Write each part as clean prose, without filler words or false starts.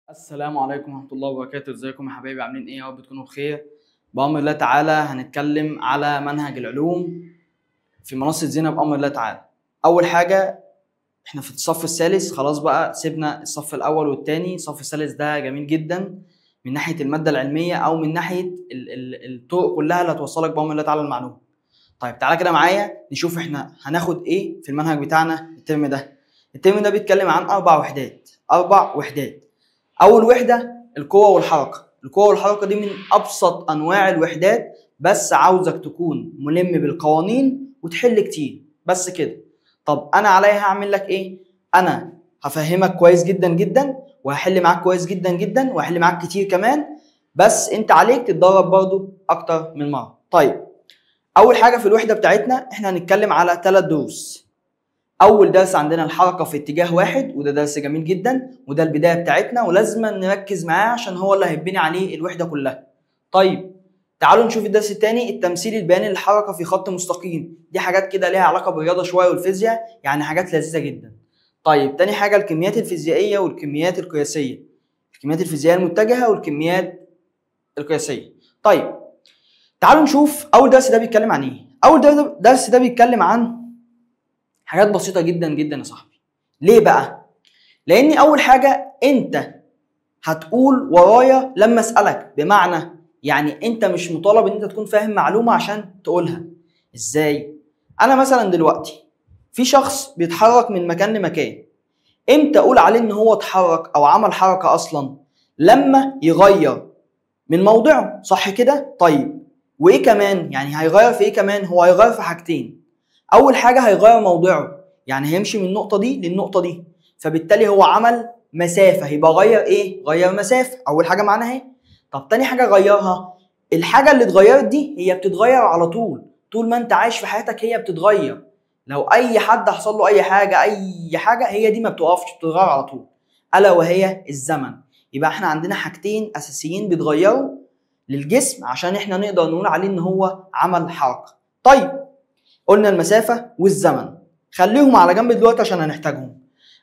السلام عليكم ورحمة الله وبركاته. ازيكم يا حبايبي، عاملين ايه؟ يا رب تكونوا بخير. بأمر الله تعالى هنتكلم على منهج العلوم في منصة زينة بأمر الله تعالى. أول حاجة احنا في الصف الثالث، خلاص بقى سيبنا الصف الأول والثاني. الصف الثالث ده جميل جدا من ناحية المادة العلمية أو من ناحية الطرق كلها اللي هتوصلك بأمر الله تعالى المعلومة. طيب تعالى كده معايا نشوف احنا هناخد ايه في المنهج بتاعنا الترم ده. الترم ده بيتكلم عن 4 وحدات، 4 وحدات. أول وحدة القوة والحركة. القوة والحركة دي من أبسط أنواع الوحدات، بس عاوزك تكون ملم بالقوانين وتحل كتير بس كده. طب أنا عليا هعمل لك إيه؟ أنا هفهمك كويس جدا جدا، وهحل معاك كويس جدا جدا، وهحل معاك كتير كمان، بس أنت عليك تتدرب برضو أكتر من مرة. طيب أول حاجة في الوحدة بتاعتنا إحنا هنتكلم على 3 دروس. أول درس عندنا الحركة في اتجاه واحد، وده درس جميل جدا، وده البداية بتاعتنا ولازم نركز معاه عشان هو اللي هيبني عليه الوحدة كلها. طيب تعالوا نشوف الدرس الثاني، التمثيل البياني للحركة في خط مستقيم. دي حاجات كده ليها علاقة بالرياضة شوية والفيزياء، يعني حاجات لذيذة جدا. طيب تاني حاجة الكميات الفيزيائية والكميات القياسية، الكميات الفيزيائية المتجهة والكميات القياسية. طيب تعالوا نشوف أول درس ده بيتكلم عن إيه. أول درس ده بيتكلم عن حاجات بسيطة جدا جدا يا صاحبي. ليه بقى؟ لأن أول حاجة أنت هتقول ورايا لما أسألك، بمعنى يعني أنت مش مطالب إن أنت تكون فاهم معلومة عشان تقولها. إزاي؟ أنا مثلا دلوقتي في شخص بيتحرك من مكان لمكان، إمتى أقول عليه إن هو اتحرك أو عمل حركة أصلا؟ لما يغير من موضعه، صح كده؟ طيب وإيه كمان؟ يعني هيغير في إيه كمان؟ هو هيغير في حاجتين. أول حاجة هيغير موضعه، يعني هيمشي من النقطة دي للنقطة دي، فبالتالي هو عمل مسافة، هيبقى غير إيه؟ غير مسافة، أول حاجة معناها إيه؟ طب تاني حاجة غيرها، الحاجة اللي اتغيرت دي هي بتتغير على طول، طول ما أنت عايش في حياتك هي بتتغير. لو أي حد حصل له أي حاجة أي حاجة هي دي ما بتقفش، بتتغير على طول، ألا وهي الزمن. يبقى إحنا عندنا حاجتين أساسيين بيتغيروا للجسم عشان إحنا نقدر نقول عليه إن هو عمل حركة. طيب قلنا المسافة والزمن، خليهم على جنب دلوقتي عشان هنحتاجهم.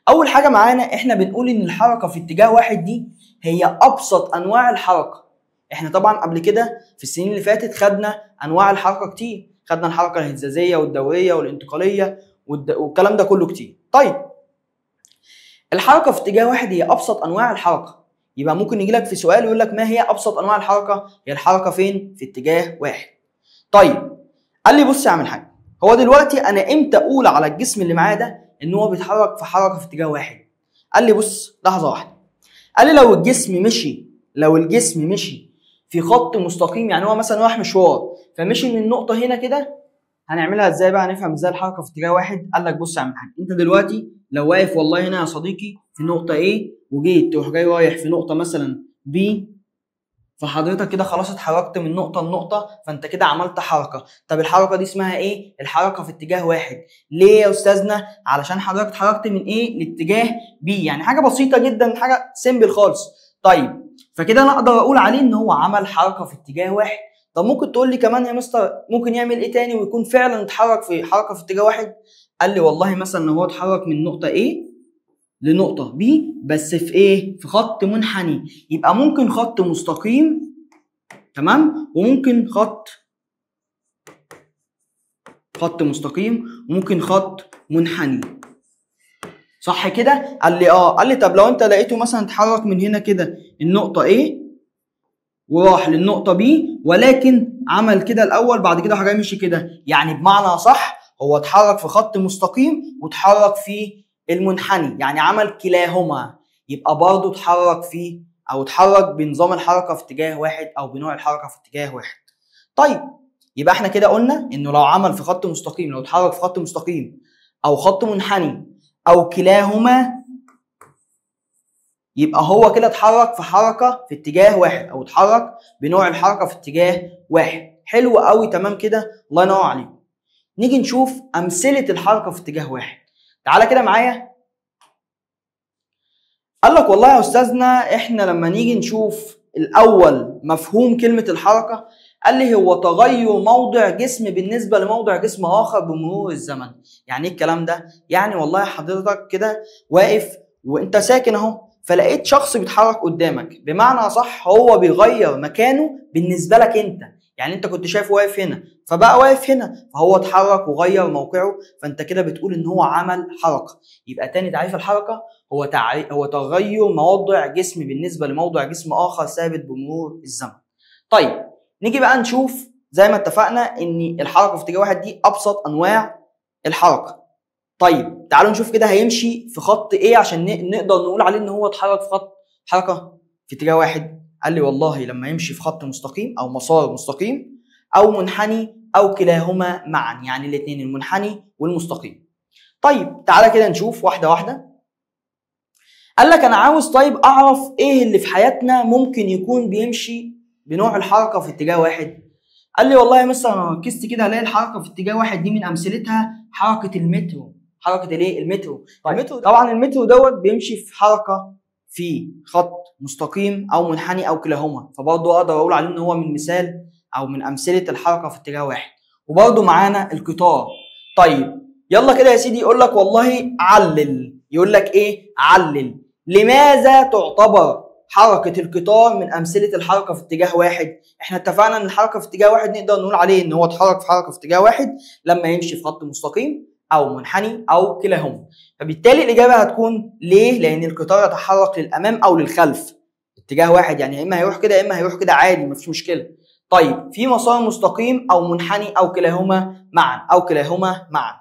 أول حاجة معانا إحنا بنقول إن الحركة في اتجاه واحد دي هي أبسط أنواع الحركة. إحنا طبعا قبل كده في السنين اللي فاتت خدنا أنواع الحركة كتير، خدنا الحركة الاهتزازية والدورية والانتقالية والكلام ده كله كتير. طيب الحركة في اتجاه واحد هي أبسط أنواع الحركة. يبقى ممكن يجي لك في سؤال يقول لك ما هي أبسط أنواع الحركة؟ هي الحركة فين؟ في اتجاه واحد. طيب قال لي بص يا عم الحاج، هو دلوقتي انا امتى اقول على الجسم اللي معايا ده ان هو بيتحرك في حركة في اتجاه واحد؟ قال لي بص لحظة واحدة، قال لي لو الجسم مشي، لو الجسم مشي في خط مستقيم، يعني هو مثلا راح مشوار فمشي من النقطة هنا كده، هنعملها ازاي بقى؟ هنفهم ازاي الحركة في اتجاه واحد؟ قال لك بص يا عم الحاج، انت دلوقتي لو واقف والله هنا يا صديقي في نقطة A وجيت تروح جاي رايح في نقطة مثلا B، فحضرتك كده خلاص اتحركت من نقطة لنقطة، فانت كده عملت حركة. طب الحركة دي اسمها ايه؟ الحركة في اتجاه واحد. ليه يا استاذنا؟ علشان حضرتك اتحركت من A لاتجاه B، يعني حاجة بسيطة جدا، حاجة simple خالص. طيب فكده انا اقدر اقول عليه ان هو عمل حركة في اتجاه واحد. طب ممكن تقول لي كمان يا مستر ممكن يعمل ايه تاني ويكون فعلا اتحرك في حركة في اتجاه واحد؟ قال لي والله مثلا ان هو اتحرك من نقطة A لنقطة B بس في ايه؟ في خط منحني. يبقى ممكن خط مستقيم، تمام، وممكن خط مستقيم وممكن خط منحني، صح كده؟ قال لي اه. قال لي طب لو انت لقيته مثلا اتحرك من هنا كده النقطة A وراح للنقطة B، ولكن عمل كده الأول بعد كده حاجة مشي كده، يعني بمعنى صح هو اتحرك في خط مستقيم واتحرك في المنحني، يعني عمل كلاهما، يبقى برضه اتحرك فيه او اتحرك بنظام الحركة في اتجاه واحد او بنوع الحركة في اتجاه واحد. طيب يبقى احنا كده قلنا انه لو عمل في خط مستقيم، لو اتحرك في خط مستقيم او خط منحني او كلاهما، يبقى هو كده اتحرك في حركة في اتجاه واحد او اتحرك بنوع الحركة في اتجاه واحد. حلو قوي، تمام كده، الله ينور عليك. نيجي نشوف امثلة الحركة في اتجاه واحد. تعالى كده معايا. قال لك والله يا استاذنا احنا لما نيجي نشوف الاول مفهوم كلمة الحركة، قال لي هو تغير موضع جسم بالنسبة لموضع جسم اخر بمرور الزمن. يعني ايه الكلام ده؟ يعني والله حضرتك كده واقف وانت ساكن اهو، فلقيت شخص بيتحرك قدامك، بمعنى صح هو بيغير مكانه بالنسبة لك انت، يعني انت كنت شايفه واقف هنا فبقى واقف هنا، فهو اتحرك وغير موقعه، فانت كده بتقول ان هو عمل حركة. يبقى تاني تعريف الحركة هو تغير موضع جسم بالنسبة لموضع جسم اخر ثابت بمرور الزمن. طيب نيجي بقى نشوف زي ما اتفقنا ان الحركة في اتجاه واحد دي ابسط انواع الحركة. طيب تعالوا نشوف كده هيمشي في خط ايه عشان نقدر نقول عليه ان هو اتحرك في خط حركة في اتجاه واحد. قال لي والله لما يمشي في خط مستقيم او مسار مستقيم او منحني او كلاهما معا، يعني الاثنين المنحني والمستقيم. طيب تعالى كده نشوف واحدة واحدة. قال لك انا عاوز طيب اعرف ايه اللي في حياتنا ممكن يكون بيمشي بنوع الحركة في اتجاه واحد. قال لي والله يا مستر انا ركزت كده هلاقي الحركة في اتجاه واحد دي من امثلتها حركة المترو. حركة الايه؟ المترو. طيب المترو طبعا المترو دوت بيمشي في حركة في خط مستقيم او منحني او كلاهما، فبرضه اقدر اقول عليه ان هو من مثال او من امثلة الحركة في اتجاه واحد. وبرضه معانا القطار. طيب يلا كده يا سيدي يقول لك والله علل، يقول لك ايه؟ علل لماذا تعتبر حركة القطار من امثلة الحركة في اتجاه واحد؟ احنا اتفقنا ان الحركة في اتجاه واحد نقدر نقول عليه ان هو اتحرك في حركة في اتجاه واحد لما يمشي في خط مستقيم او منحني او كلاهما، فبالتالي الاجابة هتكون ليه؟ لان القطار يتحرك للامام او للخلف اتجاه واحد، يعني يا اما هيروح كده يا اما هيروح كده عادي مفيش مشكلة. طيب في مسار مستقيم او منحني او كلاهما معا او كلاهما معا،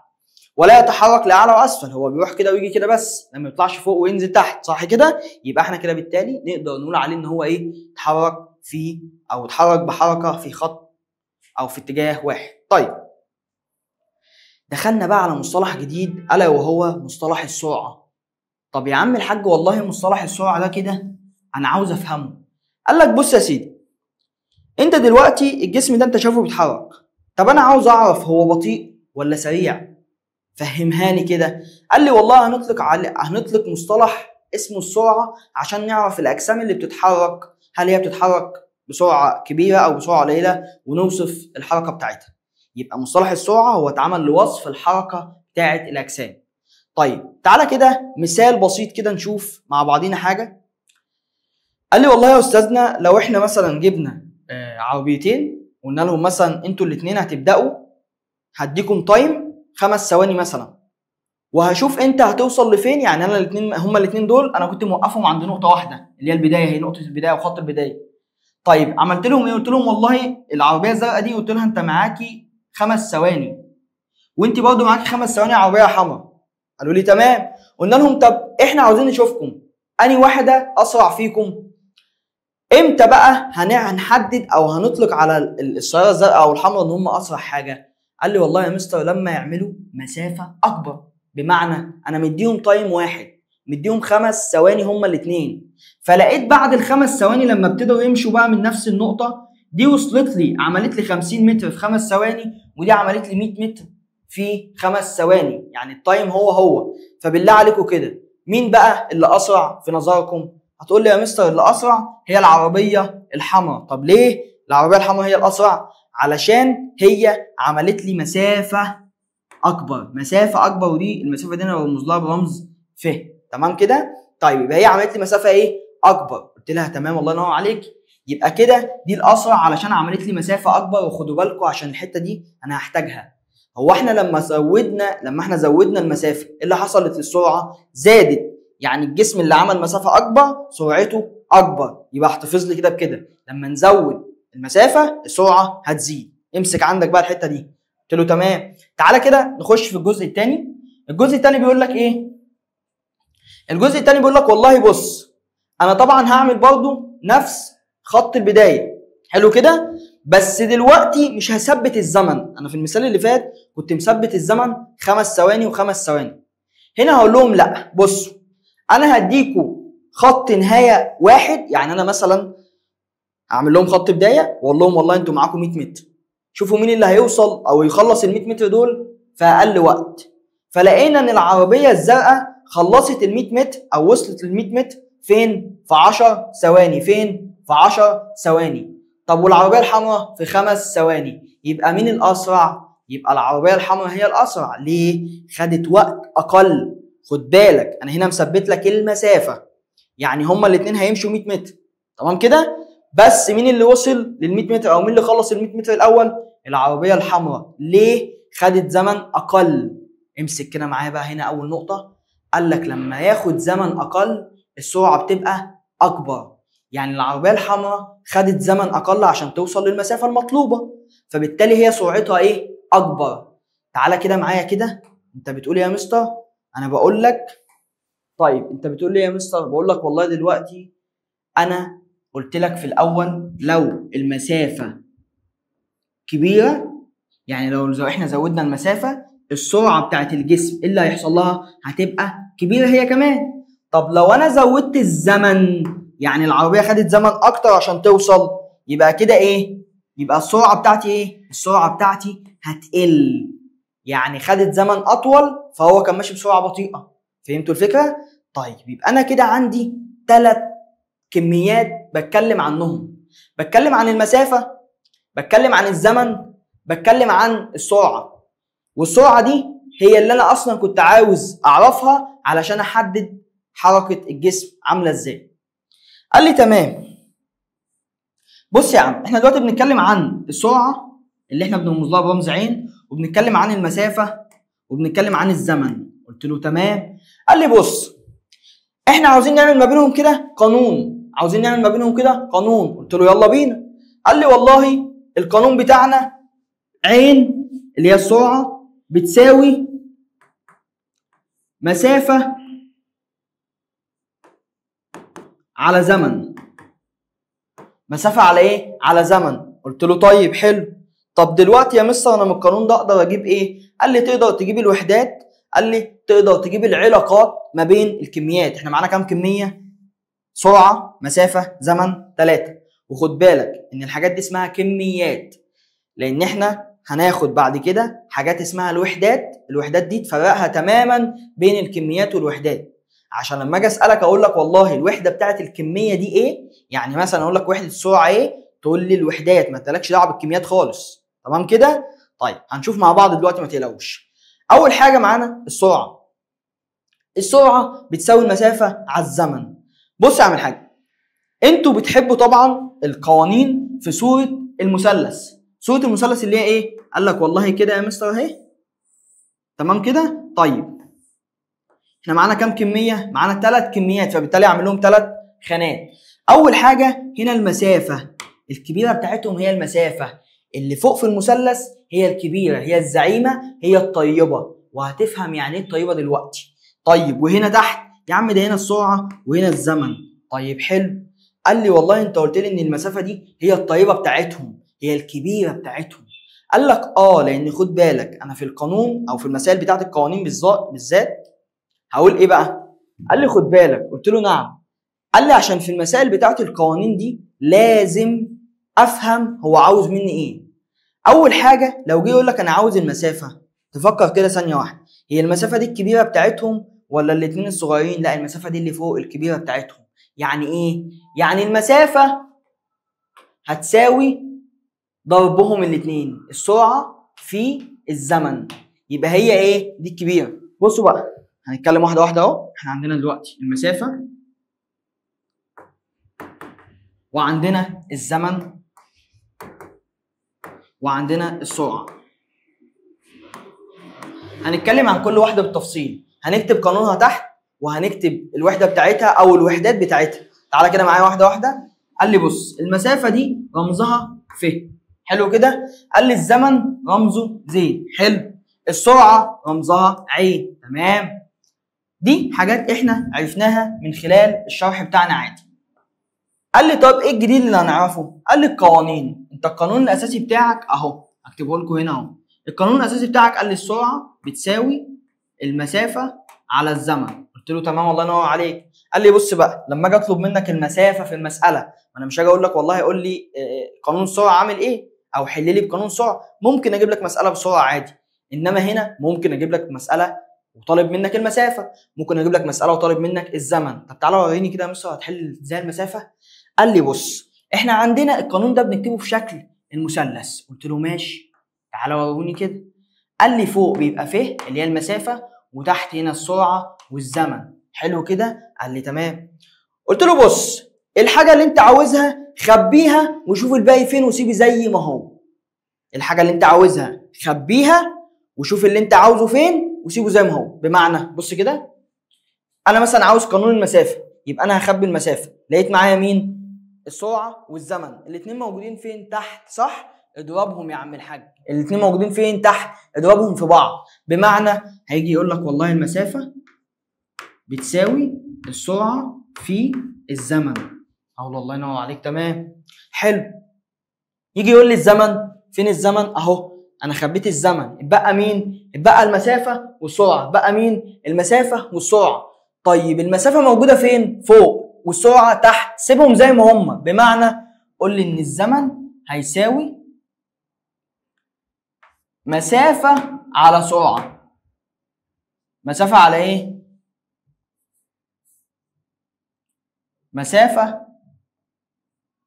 ولا يتحرك لاعلى واسفل، هو بيروح كده ويجي كده بس، لما يطلعش فوق وينزل تحت، صح كده؟ يبقى احنا كده بالتالي نقدر نقول عليه ان هو ايه؟ اتحرك في او اتحرك بحركة في خط او في اتجاه واحد. طيب دخلنا بقى على مصطلح جديد الا وهو مصطلح السرعة. طب يا عم الحاج والله مصطلح السرعة ده كده انا عاوز افهمه. قال لك بص يا سيدي، انت دلوقتي الجسم ده انت شايفه بيتحرك، طب انا عاوز اعرف هو بطيء ولا سريع، فهمهاني كده. قال لي والله هنطلق مصطلح اسمه السرعة عشان نعرف الاجسام اللي بتتحرك هل هي بتتحرك بسرعة كبيرة او بسرعة قليله ونوصف الحركة بتاعتها. يبقى مصطلح السرعة هو اتعمل لوصف الحركة بتاعه الاجسام. طيب تعالى كده مثال بسيط كده نشوف مع بعضينا حاجة. قال لي والله يا استاذنا لو احنا مثلا جبنا عربيتين وقلنا لهم مثلا انتوا الاثنين هتبداوا، هديكم time 5 ثواني مثلا، وهشوف انت هتوصل لفين. يعني انا الاثنين هما الاثنين دول انا كنت موقفهم عند نقطة واحدة اللي هي البداية، هي نقطة البداية وخط البداية. طيب عملت لهم ايه؟ قلت لهم والله العربية الزرقاء دي قلت لها انت معاكي 5 ثواني وانت برضه معاكي 5 ثواني عربية حمراء. قالوا لي تمام. قلنا لهم طب احنا عاوزين نشوفكم انهي واحدة اسرع فيكم. امتى بقى هنحدد او هنطلق على السيارة الزرقاء او الحمراء ان هم اسرع حاجة؟ قال لي والله يا مستر لما يعملوا مسافة اكبر، بمعنى انا مديهم time واحد، مديهم 5 ثواني هما الاثنين، فلقيت بعد ال5 ثواني لما ابتدوا يمشوا بقى من نفس النقطة دي وصلت لي عملت لي 50 متر في 5 ثواني، ودي عملت لي 100 متر في 5 ثواني، يعني ال time هو هو. فبالله عليكم كده مين بقى اللي اسرع في نظركم؟ هتقول لي يا مستر اللي اسرع هي العربية الحمراء. طب ليه العربية الحمراء هي الاسرع؟ علشان هي عملت لي مسافة اكبر، مسافة اكبر، ودي المسافة دي انا برمز لها برمز ف، تمام كده؟ طيب يبقى هي عملت لي مسافة ايه؟ اكبر. قلت لها تمام الله ينور عليك، يبقى كده دي الاسرع علشان عملت لي مسافة اكبر. وخدوا بالكم عشان الحتة دي انا هحتاجها. هو احنا لما احنا زودنا المسافة ايه اللي حصلت للسرعه؟ زادت، يعني الجسم اللي عمل مسافة اكبر سرعته اكبر. يبقى احتفظ لي كده بكده، لما نزود المسافة السرعة هتزيد. امسك عندك بقى الحتة دي. قلت له تمام. تعالى كده نخش في الجزء الثاني. الجزء الثاني بيقول لك ايه؟ الجزء الثاني بيقول لك والله بص انا طبعا هعمل برضو نفس خط البداية، حلو كده، بس دلوقتي مش هثبت الزمن. انا في المثال اللي فات كنت مثبت الزمن 5 ثواني و5 ثواني، هنا هقول لهم لا بصوا انا هديكوا خط نهاية واحد. يعني انا مثلا اعمل لهم خط بداية واقول لهم والله انتوا معاكم 100 متر، شوفوا مين اللي هيوصل او يخلص ال 100 متر دول في اقل وقت. فلقينا ان العربية الزرقاء خلصت ال 100 متر او وصلت لل 100 متر فين؟ في 10 ثواني. فين؟ في 10 ثواني. طب والعربية الحمراء في 5 ثواني، يبقى مين الاسرع؟ يبقى العربية الحمراء هي الاسرع. ليه؟ خدت وقت اقل. خد بالك انا هنا مثبت لك المسافة، يعني هما الاثنين هيمشوا 100 متر، تمام كده؟ بس مين اللي وصل لل 100 متر او مين اللي خلص ال 100 متر الاول؟ العربية الحمراء. ليه؟ خدت زمن اقل. امسك كده معايا بقى هنا اول نقطة، قال لك لما ياخد زمن اقل السرعة بتبقى اكبر. يعني العربية الحمراء خدت زمن اقل عشان توصل للمسافه المطلوبة، فبالتالي هي سرعتها ايه؟ اكبر. تعالى كده معايا كده، انت بتقول يا مستر، انا بقول لك طيب انت بتقول لي يا مستر، بقول لك والله دلوقتي انا قلت لك في الاول لو المسافة كبيرة، يعني لو احنا زودنا المسافة السرعة بتاعت الجسم ايه اللي هيحصل لها؟ هتبقى كبيرة هي كمان. طب لو انا زودت الزمن، يعني العربية خدت زمن اكتر عشان توصل، يبقى كده ايه؟ يبقى السرعة بتاعتي ايه؟ السرعة بتاعتي هتقل. يعني خدت زمن اطول فهو كان ماشي بسرعة بطيئه. فهمتوا الفكرة؟ طيب يبقى انا كده عندي 3 كميات بتكلم عنهم، بتكلم عن المسافة، بتكلم عن الزمن، بتكلم عن السرعة. والسرعة دي هي اللي انا اصلا كنت عاوز اعرفها علشان احدد حركة الجسم عامله ازاي. قال لي تمام. بص يا عم، احنا دلوقتي بنتكلم عن السرعة اللي احنا بنرمز لها برمز عين، وبنتكلم عن المسافة، وبنتكلم عن الزمن. قلت له تمام. قال لي بص، احنا عاوزين نعمل ما بينهم كده قانون، عاوزين نعمل ما بينهم كده قانون. قلت له يلا بينا. قال لي والله القانون بتاعنا عين اللي هي السرعة بتساوي مسافة على زمن. مسافة على ايه؟ على زمن. قلت له طيب حلو. طب دلوقتي يا مستر انا من القانون ده اقدر اجيب ايه؟ قال لي تقدر تجيب الوحدات، قال لي تقدر تجيب العلاقات ما بين الكميات. احنا معانا كام كمية؟ سرعة، مسافة، زمن، 3. وخد بالك ان الحاجات دي اسمها كميات، لان احنا هناخد بعد كده حاجات اسمها الوحدات. الوحدات دي تفرقها تماما بين الكميات والوحدات، عشان لما اجي اسالك اقول لك والله الوحدة بتاعت الكمية دي ايه؟ يعني مثلا اقول لك وحده السرعة ايه؟ تقول لي الوحدات، ما تلكش دعوه بالكميات خالص. تمام كده؟ طيب هنشوف مع بعض دلوقتي، ما تقلقوش. اول حاجة معانا السرعة. السرعة بتساوي المسافة على الزمن. بص يا عم الحاج، انتوا بتحبوا طبعا القوانين في صوره المثلث. صوره المثلث اللي هي ايه؟ قال لك والله كده يا مستر اهي. تمام كده؟ طيب احنا معانا كام كمية؟ معانا 3 كميات، فبالتالي اعمل لهم 3 خانات. اول حاجة هنا المسافة الكبيرة بتاعتهم هي المسافة اللي فوق في المثلث، هي الكبيرة، هي الزعيمه، هي الطيبة، وهتفهم يعني ايه الطيبة دلوقتي. طيب وهنا تحت يا عم ده هنا السرعة وهنا الزمن. طيب حلو. قال لي والله انت قلت لي ان المسافة دي هي الطيبة بتاعتهم، هي الكبيرة بتاعتهم. قال لك اه، لان خد بالك انا في القانون او في المسائل بتاعت القوانين بالذات هقول ايه بقى؟ قال لي خد بالك. قلت له نعم. قال لي عشان في المسائل بتاعت القوانين دي لازم افهم هو عاوز مني ايه. اول حاجة لو جه يقول لك انا عاوز المسافة، تفكر كده ثانية واحدة، هي المسافة دي الكبيرة بتاعتهم ولا الاثنين الصغيرين؟ لا، المسافة دي اللي فوق الكبيرة بتاعتهم. يعني ايه؟ يعني المسافة هتساوي ضربهم الاثنين، السرعة في الزمن، يبقى هي ايه؟ دي الكبيرة. بصوا بقى هنتكلم واحدة واحدة اهو. احنا عندنا دلوقتي المسافة وعندنا الزمن وعندنا السرعة. هنتكلم عن كل واحدة بالتفصيل، هنكتب قانونها تحت وهنكتب الوحدة بتاعتها او الوحدات بتاعتها. تعالى كده معايا واحدة واحدة. قال لي بص، المسافة دي رمزها ف، حلو كده. قال لي الزمن رمزه زين، حلو. السرعة رمزها عين، تمام. دي حاجات احنا عرفناها من خلال الشرح بتاعنا عادي. قال لي طب ايه الجديد اللي هنعرفه؟ قال لي القوانين. انت القانون الاساسي بتاعك اهو، هكتبه لكم هنا اهو. القانون الاساسي بتاعك قال لي السرعة بتساوي المسافة على الزمن. قلت له تمام، الله ينور عليك. قال لي بص بقى، لما اجي اطلب منك المسافة في المسالة، ما انا مش هاجي اقول لك والله قول لي قانون السرعة عامل ايه او حل لي بقانون سرعة. ممكن اجيب لك مسالة بسرعة عادي، انما هنا ممكن اجيب لك مسالة وطالب منك المسافة، ممكن اجيب لك مسالة وطالب منك الزمن. طب تعالى وريني كده يا مستر هتحل ازاي المسافة. قال لي بص، احنا عندنا القانون ده بنكتبه في شكل المثلث. قلت له ماشي، تعالى وروني كده. قال لي فوق بيبقى ف اللي هي المسافة، وتحت هنا السرعة والزمن. حلو كده؟ قال لي تمام. قلت له بص، الحاجة اللي انت عاوزها خبيها وشوف الباقي فين وسيبه زي ما هو. الحاجة اللي انت عاوزها خبيها وشوف اللي انت عاوزه فين وسيبه زي ما هو. بمعنى بص كده، انا مثلا عاوز قانون المسافة، يبقى انا هخبي المسافة. لقيت معايا مين؟ السرعة والزمن، الاثنين موجودين فين؟ تحت، صح؟ اضربهم يا عم الحاج، الاثنين موجودين فين؟ تحت، اضربهم في بعض. بمعنى هيجي يقول لك والله المسافة بتساوي السرعة في الزمن. اقول الله ينور عليك، تمام، حلو. يجي يقول لي الزمن فين؟ الزمن اهو، انا خبيت الزمن، اتبقى مين؟ اتبقى المسافة والسرعة. اتبقى مين؟ المسافة والسرعة. طيب المسافة موجودة فين؟ فوق، والسرعة تحت، سيبهم زي ما هما. بمعنى قول لي ان الزمن هيساوي مسافة على سرعة. مسافة على ايه؟ مسافة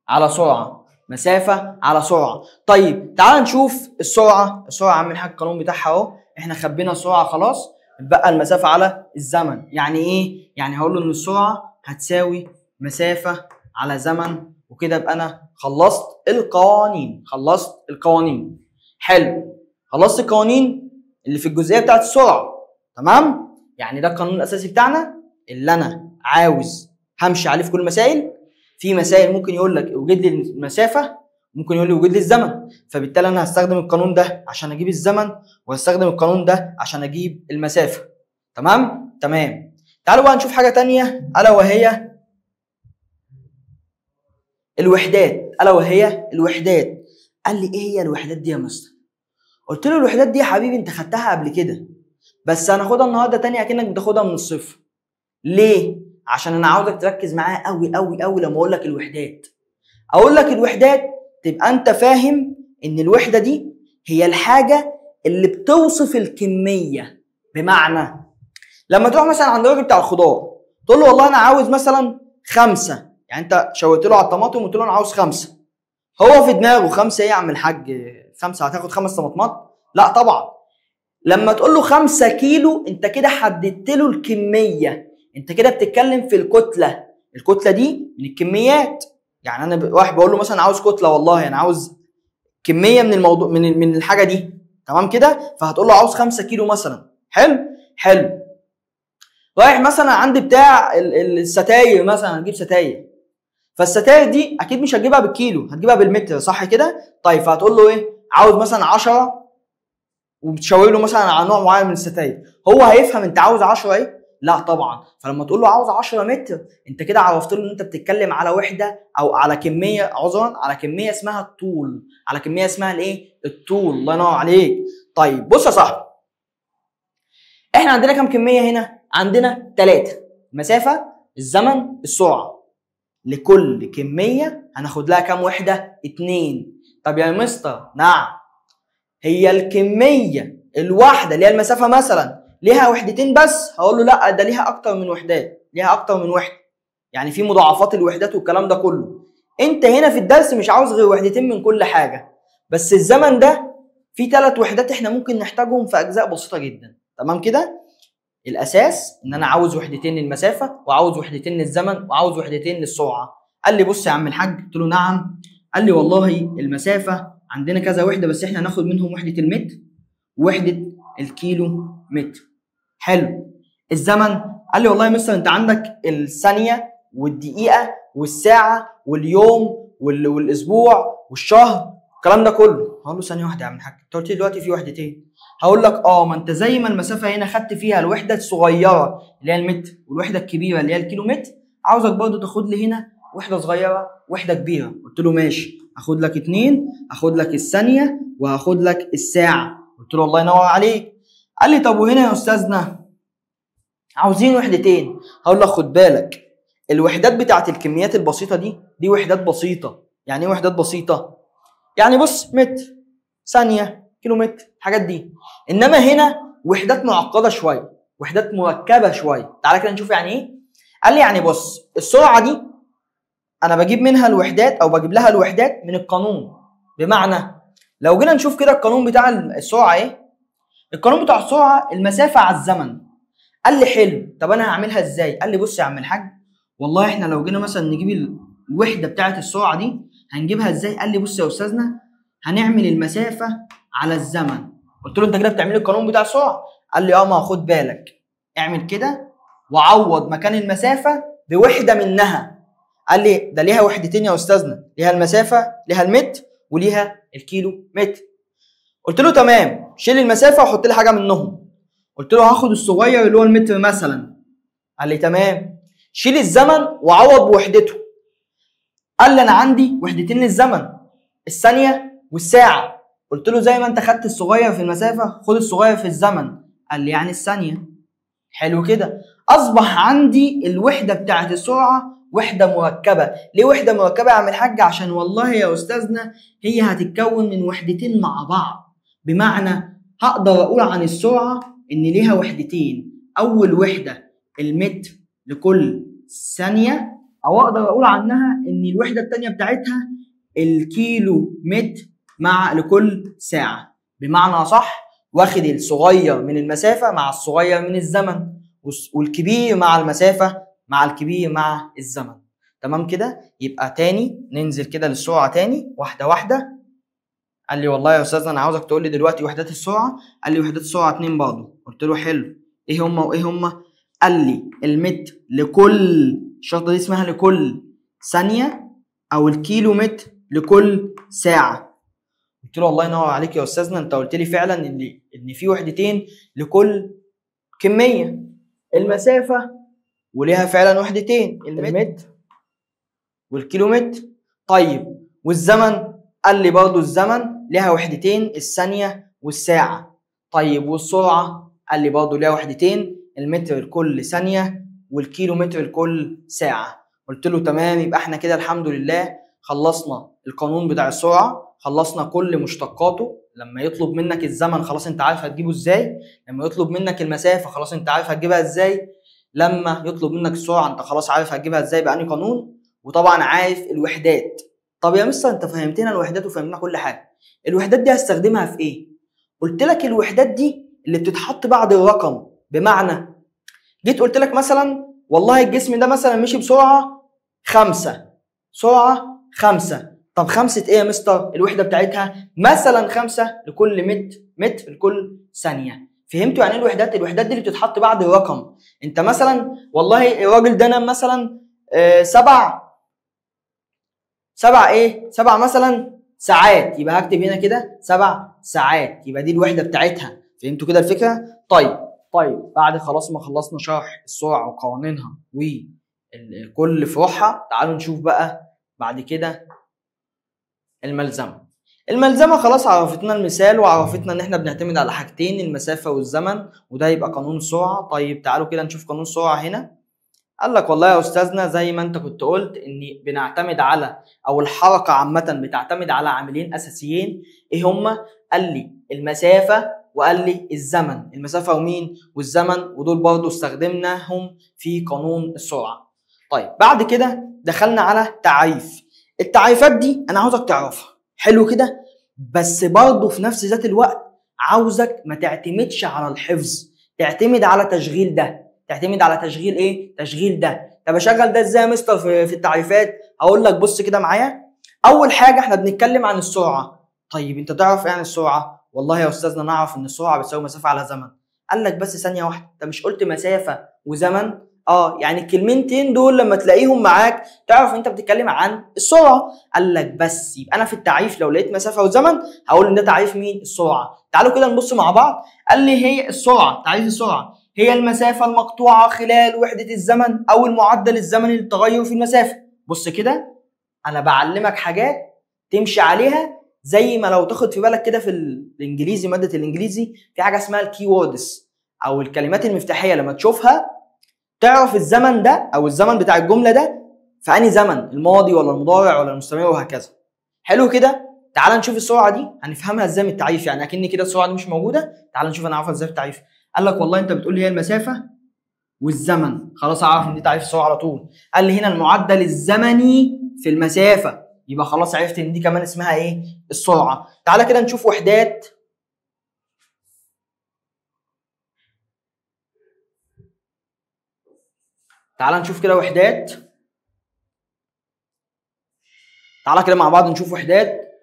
على سرعة، مسافة على سرعة. طيب تعال نشوف السرعة. السرعة عامل حاجة القانون بتاعها اهو، احنا خبينا السرعة خلاص، اتبقى المسافة على الزمن. يعني ايه؟ يعني هقول له ان السرعة هتساوي مسافة على زمن، وكده ابقى انا خلصت القوانين. خلصت القوانين، حلو. خلصت القوانين اللي في الجزئية بتاعت السرعة، تمام؟ يعني ده القانون الاساسي بتاعنا اللي انا عاوز همشي عليه في كل المسائل. في مسائل ممكن يقول لك اوجد لي المسافة، ممكن يقول لي اوجد لي الزمن، فبالتالي انا هستخدم القانون ده عشان اجيب الزمن، وهستخدم القانون ده عشان اجيب المسافة. تمام؟ تمام. تعالوا بقى نشوف حاجة تانية، الا وهي الوحدات. الا وهي الوحدات. قال لي ايه هي الوحدات دي يا مستر؟ قلت له الوحدات دي يا حبيبي انت خدتها قبل كده، بس هناخدها النهارده تاني اكنك بتاخدها من الصفر. ليه؟ عشان انا عاوزك تركز معايا قوي قوي قوي لما اقول لك الوحدات. اقول لك الوحدات تبقى انت فاهم ان الوحدة دي هي الحاجة اللي بتوصف الكمية. بمعنى لما تروح مثلا عند الراجل بتاع الخضار تقول له والله انا عاوز مثلا 5، يعني انت شاورت له على الطماطم وقلت له انا عاوز 5، هو في دماغه 5 ايه يا عم الحاج؟ 5 هتاخد 5 طماطمات؟ لا طبعا. لما تقول له 5 كيلو انت كده حددت له الكمية، انت كده بتتكلم في الكتلة. الكتلة دي من الكميات. يعني انا واحد بقول له مثلا عاوز كتلة، والله انا عاوز كمية من الموضوع، من الحاجة دي، تمام كده؟ فهتقول له عاوز 5 كيلو مثلا. حلو حلو. رايح مثلا عند بتاع الستاير مثلا، هتجيب ستاير، فالستاير دي اكيد مش هتجيبها بالكيلو، هتجيبها بالمتر، صح كده؟ طيب فهتقول له ايه؟ عاوز مثلا 10، وبتشاور له مثلا على نوع معين من الستاير، هو هيفهم انت عاوز 10 ايه؟ لا طبعا. فلما تقول له عاوز 10 متر انت كده عرفت له ان انت بتتكلم على وحده او على كمية، عذرا، على كمية اسمها الطول، على كمية اسمها الايه؟ الطول. الله ينور عليك. طيب بص يا صاحبي، احنا عندنا كام كمية هنا؟ عندنا 3، المسافة، الزمن، السرعة. لكل كمية هناخد لها كام وحده؟ 2. طب يا مستر، نعم، هي الكمية الواحدة اللي هي المسافة مثلا ليها وحدتين بس؟ هقول له لا، ده ليها اكتر من وحدات، ليها اكتر من وحده، يعني في مضاعفات الوحدات والكلام ده كله. انت هنا في الدرس مش عاوز غير وحدتين من كل حاجة، بس الزمن ده في 3 وحدات احنا ممكن نحتاجهم في اجزاء بسيطة جدا. تمام كده؟ الاساس ان انا عاوز وحدتين للمسافه، وعاوز وحدتين للزمن، وعاوز وحدتين للسرعه. قال لي بص يا عم الحاج، قلت له نعم. قال لي والله المسافة عندنا كذا وحده، بس احنا هناخد منهم وحده المتر ووحده الكيلو متر. حلو. الزمن قال لي والله يا مستر انت عندك الثانية والدقيقة والساعة واليوم والاسبوع والشهر الكلام ده كله. هقول له ثانية واحدة يا عم الحاج، انت قلت لي دلوقتي في وحدتين. هقول لك اه، ما انت زي ما المسافة هنا خدت فيها الوحدة الصغيرة اللي هي المتر والوحدة الكبيرة اللي هي الكيلو متر، عاوزك برضه تاخد لي هنا وحده صغيرة وحده كبيرة. قلت له ماشي، هاخد لك 2، هاخد لك الثانية وهاخد لك الساعة. قلت له الله ينور عليك. قال لي طب وهنا يا استاذنا عاوزين وحدتين. هقول لك خد بالك، الوحدات بتاعت الكميات البسيطة دي وحدات بسيطة. يعني ايه وحدات بسيطة؟ يعني بص، متر، ثانية، كيلو متر، الحاجات دي. انما هنا وحدات معقدة شوية، وحدات مركبة شوية. تعالى كده نشوف يعني ايه. قال لي يعني بص، السرعة دي انا بجيب منها الوحدات او بجيب لها الوحدات من القانون. بمعنى لو جينا نشوف كده القانون بتاع السرعة ايه؟ القانون بتاع السرعة المسافة على الزمن. قال لي حلو، طب انا هعملها ازاي؟ قال لي بص يا عم الحاج، والله احنا لو جينا مثلا نجيب الوحدة بتاعه السرعة دي هنجيبها ازاي؟ قال لي بص يا استاذنا، هنعمل المسافة على الزمن. قلت له انت كده بتعمل القانون بتاع السرعة؟ قال لي اه، ما خد بالك، اعمل كده وعوض مكان المسافة بوحده منها. قال لي ده ليها وحدتين يا استاذنا، ليها المسافة، ليها المتر وليها الكيلو متر. قلت له تمام، شيل المسافة وحط لي حاجة منهم. قلت له هاخد الصغير اللي هو المتر مثلا. قال لي تمام، شيل الزمن وعوض بوحدته. قال لي انا عندي وحدتين للزمن، الثانية والساعة. قلت له زي ما انت خدت الصغير في المسافة خد الصغير في الزمن. قال لي يعني الثانية. حلو كده، اصبح عندي الوحدة بتاعت السرعة وحده مركبة. ليه وحده مركبة يا عم الحاج؟ عشان والله يا استاذنا هي هتتكون من وحدتين مع بعض. بمعنى هقدر اقول عن السرعة ان ليها وحدتين، اول وحده المتر لكل ثانية، او اقدر اقول عنها ان الوحدة الثانية بتاعتها الكيلو متر مع لكل ساعة. بمعنى صح، واخد الصغير من المسافة مع الصغير من الزمن، والكبير مع المسافة مع الكبير مع الزمن. تمام كده؟ يبقى تاني ننزل كده للسرعه تاني واحدة واحدة. قال لي والله يا استاذ انا عاوزك تقول لي دلوقتي وحدات السرعة. قال لي وحدات السرعة 2 برضه. قلت له حلو، ايه هما وايه هما؟ قال لي المتر لكل، الشرطة دي اسمها لكل ثانية، او الكيلو متر لكل ساعة. قلت له الله ينور عليك يا استاذنا، انت قلت لي فعلا ان في وحدتين لكل كمية، المسافة وليها فعلا وحدتين، المتر والكيلومتر. طيب والزمن؟ قال لي برضه الزمن ليها وحدتين، الثانية والساعة. طيب والسرعة؟ قال لي برضه ليها وحدتين، المتر لكل ثانية والكيلومتر لكل ساعة. قلت له تمام، يبقى احنا كده الحمد لله خلصنا القانون بتاع السرعة، خلصنا كل مشتقاته. لما يطلب منك الزمن خلاص انت عارف هتجيبه ازاي، لما يطلب منك المسافة خلاص انت عارف هتجيبها ازاي، لما يطلب منك السرعة انت خلاص عارف هتجيبها ازاي بأنهي قانون، وطبعا عارف الوحدات. طب يا مستر انت فهمتنا الوحدات وفهمتنا كل حاجة، الوحدات دي هستخدمها في ايه؟ قلت لك الوحدات دي اللي بتتحط بعد الرقم. بمعنى جيت قلت لك مثلا والله الجسم ده مثلا مشي بسرعة 5، سرعة 5. طب 5 ايه يا مستر؟ الوحدة بتاعتها مثلا 5 لكل متر لكل ثانية. فهمتوا يعني ايه الوحدات؟ الوحدات دي اللي بتتحط بعد الرقم. انت مثلا والله الراجل ده نام مثلا 7 مثلا ساعات، يبقى هكتب هنا كده 7 ساعات، يبقى دي الوحدة بتاعتها. فهمتوا كده الفكرة؟ طيب بعد خلاص ما خلصنا شرح السرعة وقوانينها وكل فروعها، تعالوا نشوف بقى بعد كده الملزمه. الملزمه خلاص عرفتنا المثال وعرفتنا ان احنا بنعتمد على حاجتين، المسافة والزمن، وده يبقى قانون السرعة. طيب تعالوا كده نشوف قانون السرعة هنا. قال لك والله يا استاذنا زي ما انت كنت قلت ان بنعتمد على، او الحركة عامة بتعتمد على عاملين اساسيين، ايه هما؟ قال لي المسافة وقال لي الزمن. المسافة ومين؟ والزمن، ودول برضو استخدمناهم في قانون السرعة. طيب بعد كده دخلنا على تعريف. التعريفات دي انا عاوزك تعرفها حلو كده، بس برضو في نفس ذات الوقت عاوزك ما تعتمدش على الحفظ، تعتمد على تشغيل ده، تعتمد على تشغيل ايه؟ تشغيل ده. طب اشغل ده ازاي يا مستر في التعريفات؟ هقول لك بص كده معايا. اول حاجة احنا بنتكلم عن السرعة. طيب انت تعرف ايه عن السرعة؟ والله يا استاذنا نعرف ان السرعة بتساوي مسافة على زمن. قال لك بس ثانية واحدة، انت مش قلت مسافة وزمن؟ يعني الكلمتين دول لما تلاقيهم معاك تعرف انت بتتكلم عن السرعة. قال لك بس يبقى انا في التعريف لو لقيت مسافة وزمن هقول ان ده تعريف مين؟ السرعة. تعالوا كده نبص مع بعض. قال لي هي السرعة، تعريف السرعة هي المسافة المقطوعة خلال وحده الزمن او المعدل الزمني للتغير في المسافة. بص كده انا بعلمك حاجات تمشي عليها، زي ما لو تاخد في بالك كده في الانجليزي، مادة الانجليزي في حاجة اسمها ال key words او الكلمات المفتاحيه، لما تشوفها تعرف الزمن ده او الزمن بتاع الجملة ده في انهي زمن، الماضي ولا المضارع ولا المستمر وهكذا. حلو كده. تعال نشوف السرعة دي هنفهمها ازاي من التعريف، يعني اكن كده السرعة دي مش موجودة، تعال نشوف انا عارفها ازاي في التعريف. قال لك والله انت بتقول لي هي المسافة والزمن، خلاص اعرف ان دي تعريف السرعة على طول. قال لي هنا المعدل الزمني في المسافة، يبقى خلاص عرفت ان دي كمان اسمها ايه؟ السرعة. تعالى كده نشوف وحدات. تعالى نشوف كده وحدات تعالى كده مع بعض نشوف وحدات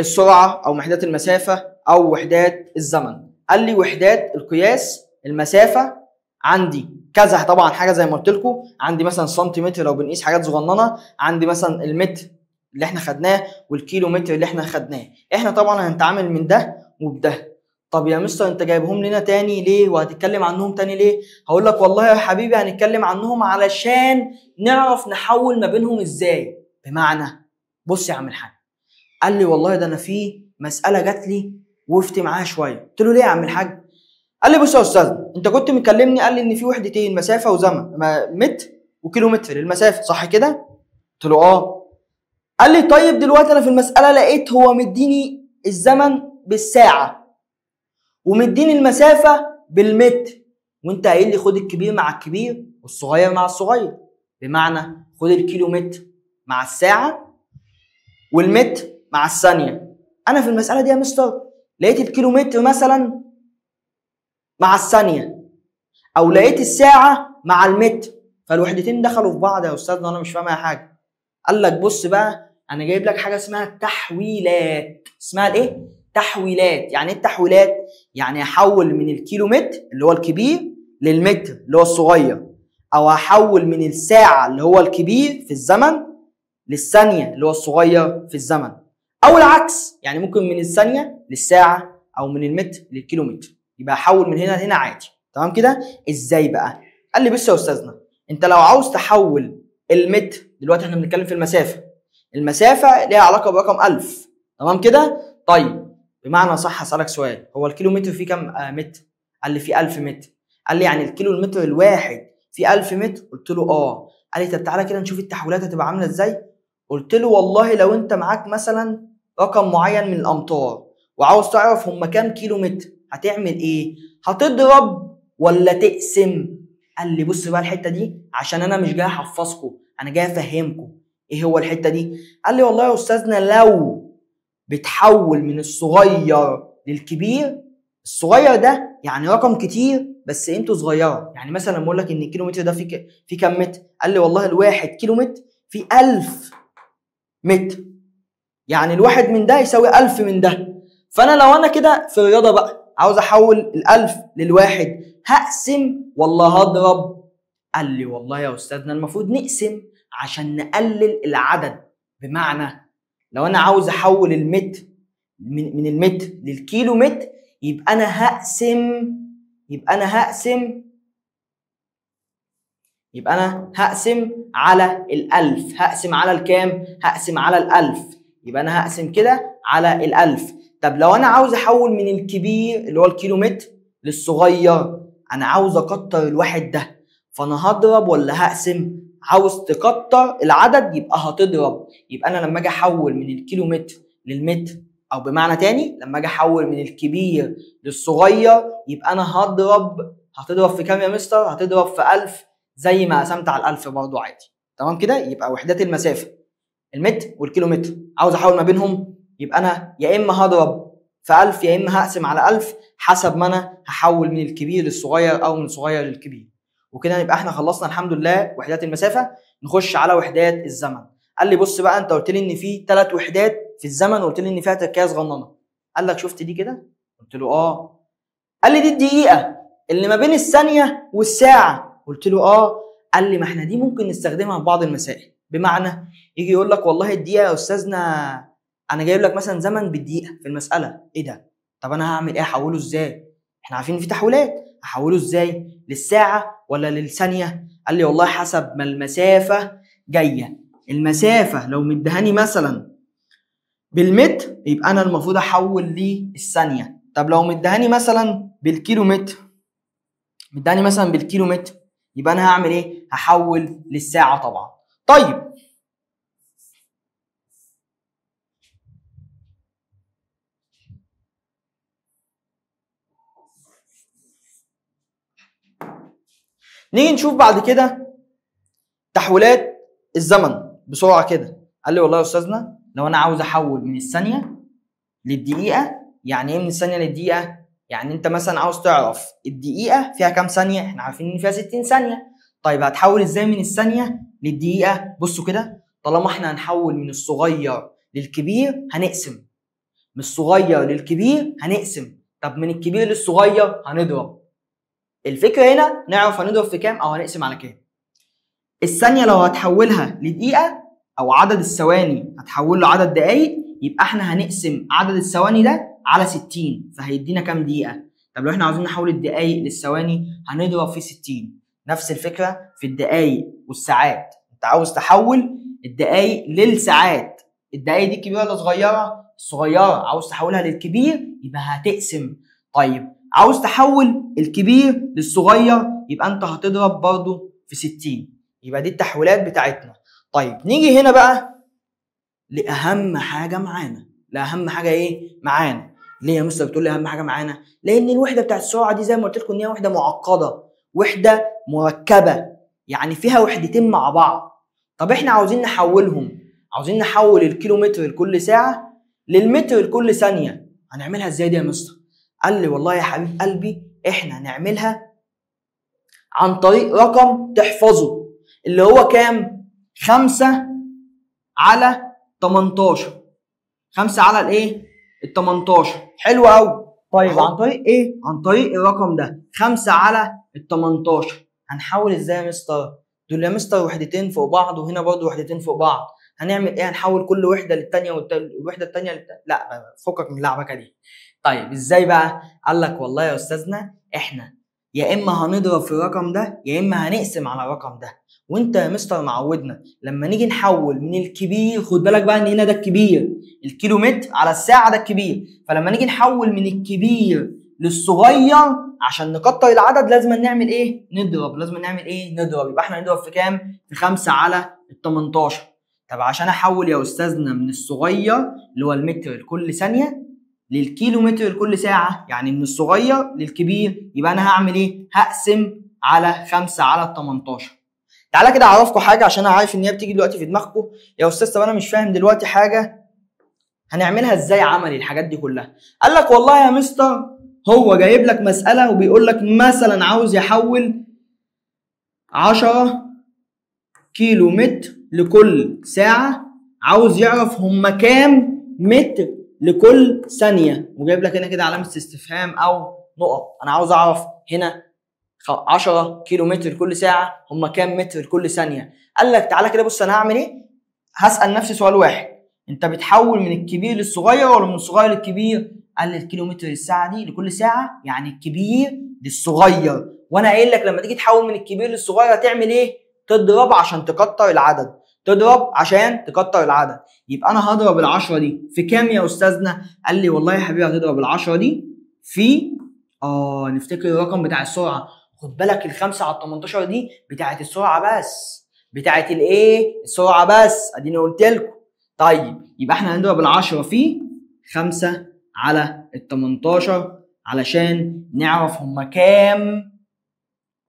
السرعة او وحدات المسافة او وحدات الزمن. قال لي وحدات القياس المسافة عندي كذا، طبعا حاجة زي ما قلت لكم، عندي مثلا سنتيمتر لو بنقيس حاجات صغننه، عندي مثلا المتر اللي احنا خدناه والكيلو متر اللي احنا خدناه. احنا طبعا هنتعامل من ده وبده. طب يا مستر انت جايبهم لنا تاني ليه وهتتكلم عنهم تاني ليه؟ هقول لك والله يا حبيبي هنتكلم عنهم علشان نعرف نحول ما بينهم ازاي. بمعنى بص يا عم الحاج، قال لي والله ده انا في مسالة جات لي وقفت معاها شوية. قلت له ليه يا عم الحاج؟ قال لي بص يا استاذ، انت كنت مكلمني قال لي ان في وحدتين مسافة وزمن، متر وكيلومتر للمسافه، صح كده؟ قلت له اه. قال لي طيب دلوقتي انا في المسالة لقيت هو مديني الزمن بالساعة ومديني المسافة بالمتر، وانت قايل لي خد الكبير مع الكبير والصغير مع الصغير. بمعنى خد الكيلومتر مع الساعة والمتر مع الثانية. انا في المسالة دي يا مستر لقيت الكيلومتر مثلا مع الثانية، او لقيت الساعة مع المتر، فالوحدتين دخلوا في بعض يا استاذ وانا مش فاهم اي حاجة. قال لك بص بقى، انا جايب لك حاجة اسمها التحويلات. اسمها الايه؟ تحويلات. يعني ايه التحويلات؟ يعني احول من الكيلومتر اللي هو الكبير للمتر اللي هو الصغير، او احول من الساعة اللي هو الكبير في الزمن للثانيه اللي هو الصغير في الزمن، او العكس، يعني ممكن من الثانية للساعة او من المتر للكيلومتر، يبقى احول من هنا لهنا عادي. تمام كده؟ ازاي بقى؟ قال لي بص يا استاذنا، انت لو عاوز تحول المتر، دلوقتي احنا بنتكلم في المسافة، المسافة ليها علاقة برقم 1000، تمام كده؟ طيب بمعنى صح هسألك سؤال، هو الكيلومتر فيه كام متر؟ قال لي فيه 1000 متر. قال لي يعني الكيلو المتر الواحد فيه 1000 متر؟ قلت له اه. قال لي طب تعالى كده نشوف التحويلات هتبقى عامله ازاي. قلت له والله لو انت معاك مثلا رقم معين من الامتار وعاوز تعرف هم كام كيلو متر، هتعمل ايه؟ هتضرب ولا تقسم؟ قال لي بص بقى الحتة دي، عشان انا مش جاي احفظكم، انا جاي افهمكم ايه هو الحتة دي. قال لي والله يا استاذنا لو بتحول من الصغير للكبير، الصغير ده يعني رقم كتير بس قيمته صغيرة، يعني مثلا لما اقول لك ان الكيلومتر ده في كام متر؟ قال لي والله الواحد كيلومتر في 1000 متر، يعني الواحد من ده يساوي 1000 من ده. فانا لو انا كده في الرياضة بقى عاوز احول ال1000 للواحد، هقسم ولا هضرب؟ قال لي والله يا استاذنا المفروض نقسم عشان نقلل العدد. بمعنى لو انا عاوز احول المتر من المتر للكيلو متر، يبقى انا هقسم، يبقى انا هقسم على ال1000. هقسم على الكام؟ هقسم على ال1000. يبقى انا هقسم كده على ال1000. طب لو انا عاوز احول من الكبير اللي هو الكيلو متر للصغير، انا عاوز اكتر الواحد ده، فانا هضرب ولا هقسم؟ عاوز تكتر العدد يبقى هتضرب. يبقى انا لما اجي احول من الكيلو متر للمتر، او بمعنى تاني لما اجي احول من الكبير للصغير، يبقى انا هضرب. هتضرب في كام يا مستر؟ هتضرب في 1000 زي ما قسمت على ال1000 برضو عادي. تمام كده؟ يبقى وحدات المسافة المتر والكيلومتر، عاوز احول ما بينهم، يبقى انا يا اما هضرب في 1000 يا اما هقسم على 1000 حسب ما انا هحول من الكبير للصغير او من الصغير للكبير. وكده يبقى احنا خلصنا الحمد لله وحدات المسافة. نخش على وحدات الزمن. قال لي بص بقى، انت قلت لي ان في 3 وحدات في الزمن، وقلت لي ان فيها تركيزه صغننه. قال لك شفت دي كده؟ قلت له اه. قال لي دي الدقيقة اللي ما بين الثانية والساعة. قلت له اه. قال لي ما احنا دي ممكن نستخدمها في بعض المسائل. بمعنى يجي يقول لك والله الدقيقة يا استاذنا، انا جايب لك مثلا زمن بالدقيقة في المسالة، ايه ده؟ طب انا هعمل ايه؟ احوله ازاي؟ احنا عارفين في تحويلات، احوله ازاي؟ للساعة ولا للثانيه؟ قال لي والله حسب ما المسافة جاية. المسافة لو مدهاني مثلا بالمتر يبقى انا المفروض احول للثانيه. طب لو مدهاني مثلا بالكيلومتر، مدهاني مثلا بالكيلومتر، يبقى انا هعمل ايه؟ هحول للساعة طبعا. طيب نيجي نشوف بعد كده تحويلات الزمن بسرعة كده. قال لي والله يا استاذنا لو انا عاوز احول من الثانية للدقيقه، يعني ايه من الثانية للدقيقه؟ يعني انت مثلا عاوز تعرف الدقيقة فيها كام ثانية، احنا عارفين ان فيها 60 ثانية. طيب هتحول ازاي من الثانية للدقيقه؟ بصوا كده، طالما احنا هنحول من الصغير للكبير هنقسم، من الصغير للكبير هنقسم، طب من الكبير للصغير هنضرب. الفكرة هنا نعرف هنضرب في كام او هنقسم على كام. الثانية لو هتحولها لدقيقه او عدد الثواني هتحول له عدد دقايق، يبقى احنا هنقسم عدد الثواني ده على 60 فهيدينا كام دقيقة. طب لو احنا عاوزين نحول الدقايق للثواني هنضرب في 60. نفس الفكرة في الدقايق والساعات، انت عاوز تحول الدقايق للساعات، الدقايق دي كبيرة ولا صغيرة؟ صغيرة، عاوز تحولها للكبير يبقى هتقسم. طيب عاوز تحول الكبير للصغير يبقى انت هتضرب برضه في 60. يبقى دي التحويلات بتاعتنا. طيب نيجي هنا بقى لأهم حاجة معانا، لأهم حاجة ايه معانا؟ ليه يا مستر بتقول لي أهم حاجة معانا؟ لأن الوحدة بتاعت السرعة دي زي ما قلت لكم إن هي وحدة معقدة، وحدة مركبة، يعني فيها وحدتين مع بعض. طب احنا عاوزين نحولهم، عاوزين نحول الكيلومتر لكل ساعة للمتر لكل ثانية، هنعملها ازاي دي يا مستر؟ قال لي والله يا حبيب قلبي احنا هنعملها عن طريق رقم تحفظه اللي هو كام؟ 5 على 18. 5 على الايه؟ ال 18. حلو قوي. طيب عن طريق ايه؟ عن طريق الرقم ده 5 على ال 18. هنحول ازاي يا مستر؟ دول يا مستر وحدتين فوق بعض وهنا برضه وحدتين فوق بعض، هنعمل ايه؟ هنحول كل وحده للثانيه والوحدة الثانية للتانية. لا فكك من اللعبكه دي. طيب ازاي بقى؟ قال لك والله يا استاذنا احنا يا اما هنضرب في الرقم ده يا اما هنقسم على الرقم ده. وانت يا مستر معودنا لما نيجي نحول من الكبير، خد بالك بقى ان هنا ده الكبير، الكيلومتر على الساعة ده الكبير، فلما نيجي نحول من الكبير للصغير عشان نكتر العدد لازم نعمل ايه؟ نضرب. لازم نعمل ايه؟ نضرب. يبقى احنا هنضرب في كام؟ في 5 على ال 18. طب عشان احول يا استاذنا من الصغير اللي هو المتر لكل ثانية للكيلومتر لكل ساعة، يعني من الصغير للكبير، يبقى انا هعمل ايه؟ هقسم على 5 على 18. تعالى كده اعرفكم حاجة عشان انا عارف ان هي بتيجي دلوقتي في دماغكم، يا استاذ طب انا مش فاهم دلوقتي حاجة، هنعملها ازاي عملي الحاجات دي كلها؟ قال لك والله يا مستر هو جايب لك مسالة وبيقول لك مثلا عاوز يحول 10 كيلو متر لكل ساعة، عاوز يعرف هم كام متر لكل ثانية، وجايب لك هنا كده علامة استفهام او نقط، انا عاوز اعرف هنا 10 كيلو متر لكل ساعة هم كام متر لكل ثانية. قال لك تعالى كده بص انا هعمل ايه؟ هسال نفسي سؤال واحد، انت بتحول من الكبير للصغير ولا من الصغير للكبير؟ قال لي الكيلو متر للساعة دي لكل ساعة يعني الكبير للصغير، وانا قايل لك لما تيجي تحول من الكبير للصغير هتعمل ايه؟ تضرب عشان تكتر العدد، تضرب عشان تكتر العدد. يبقى انا هضرب ال10 دي في كام يا استاذنا؟ قال لي والله يا حبيبي هتضرب ال10 دي في نفتكر الرقم بتاع السرعة، خد بالك ال5 على 18 دي بتاعت السرعة بس، بتاعت الايه؟ السرعة بس، اديني قلت لكم. طيب يبقى احنا هنضرب ال10 في 5 على ال18 علشان نعرف هما كام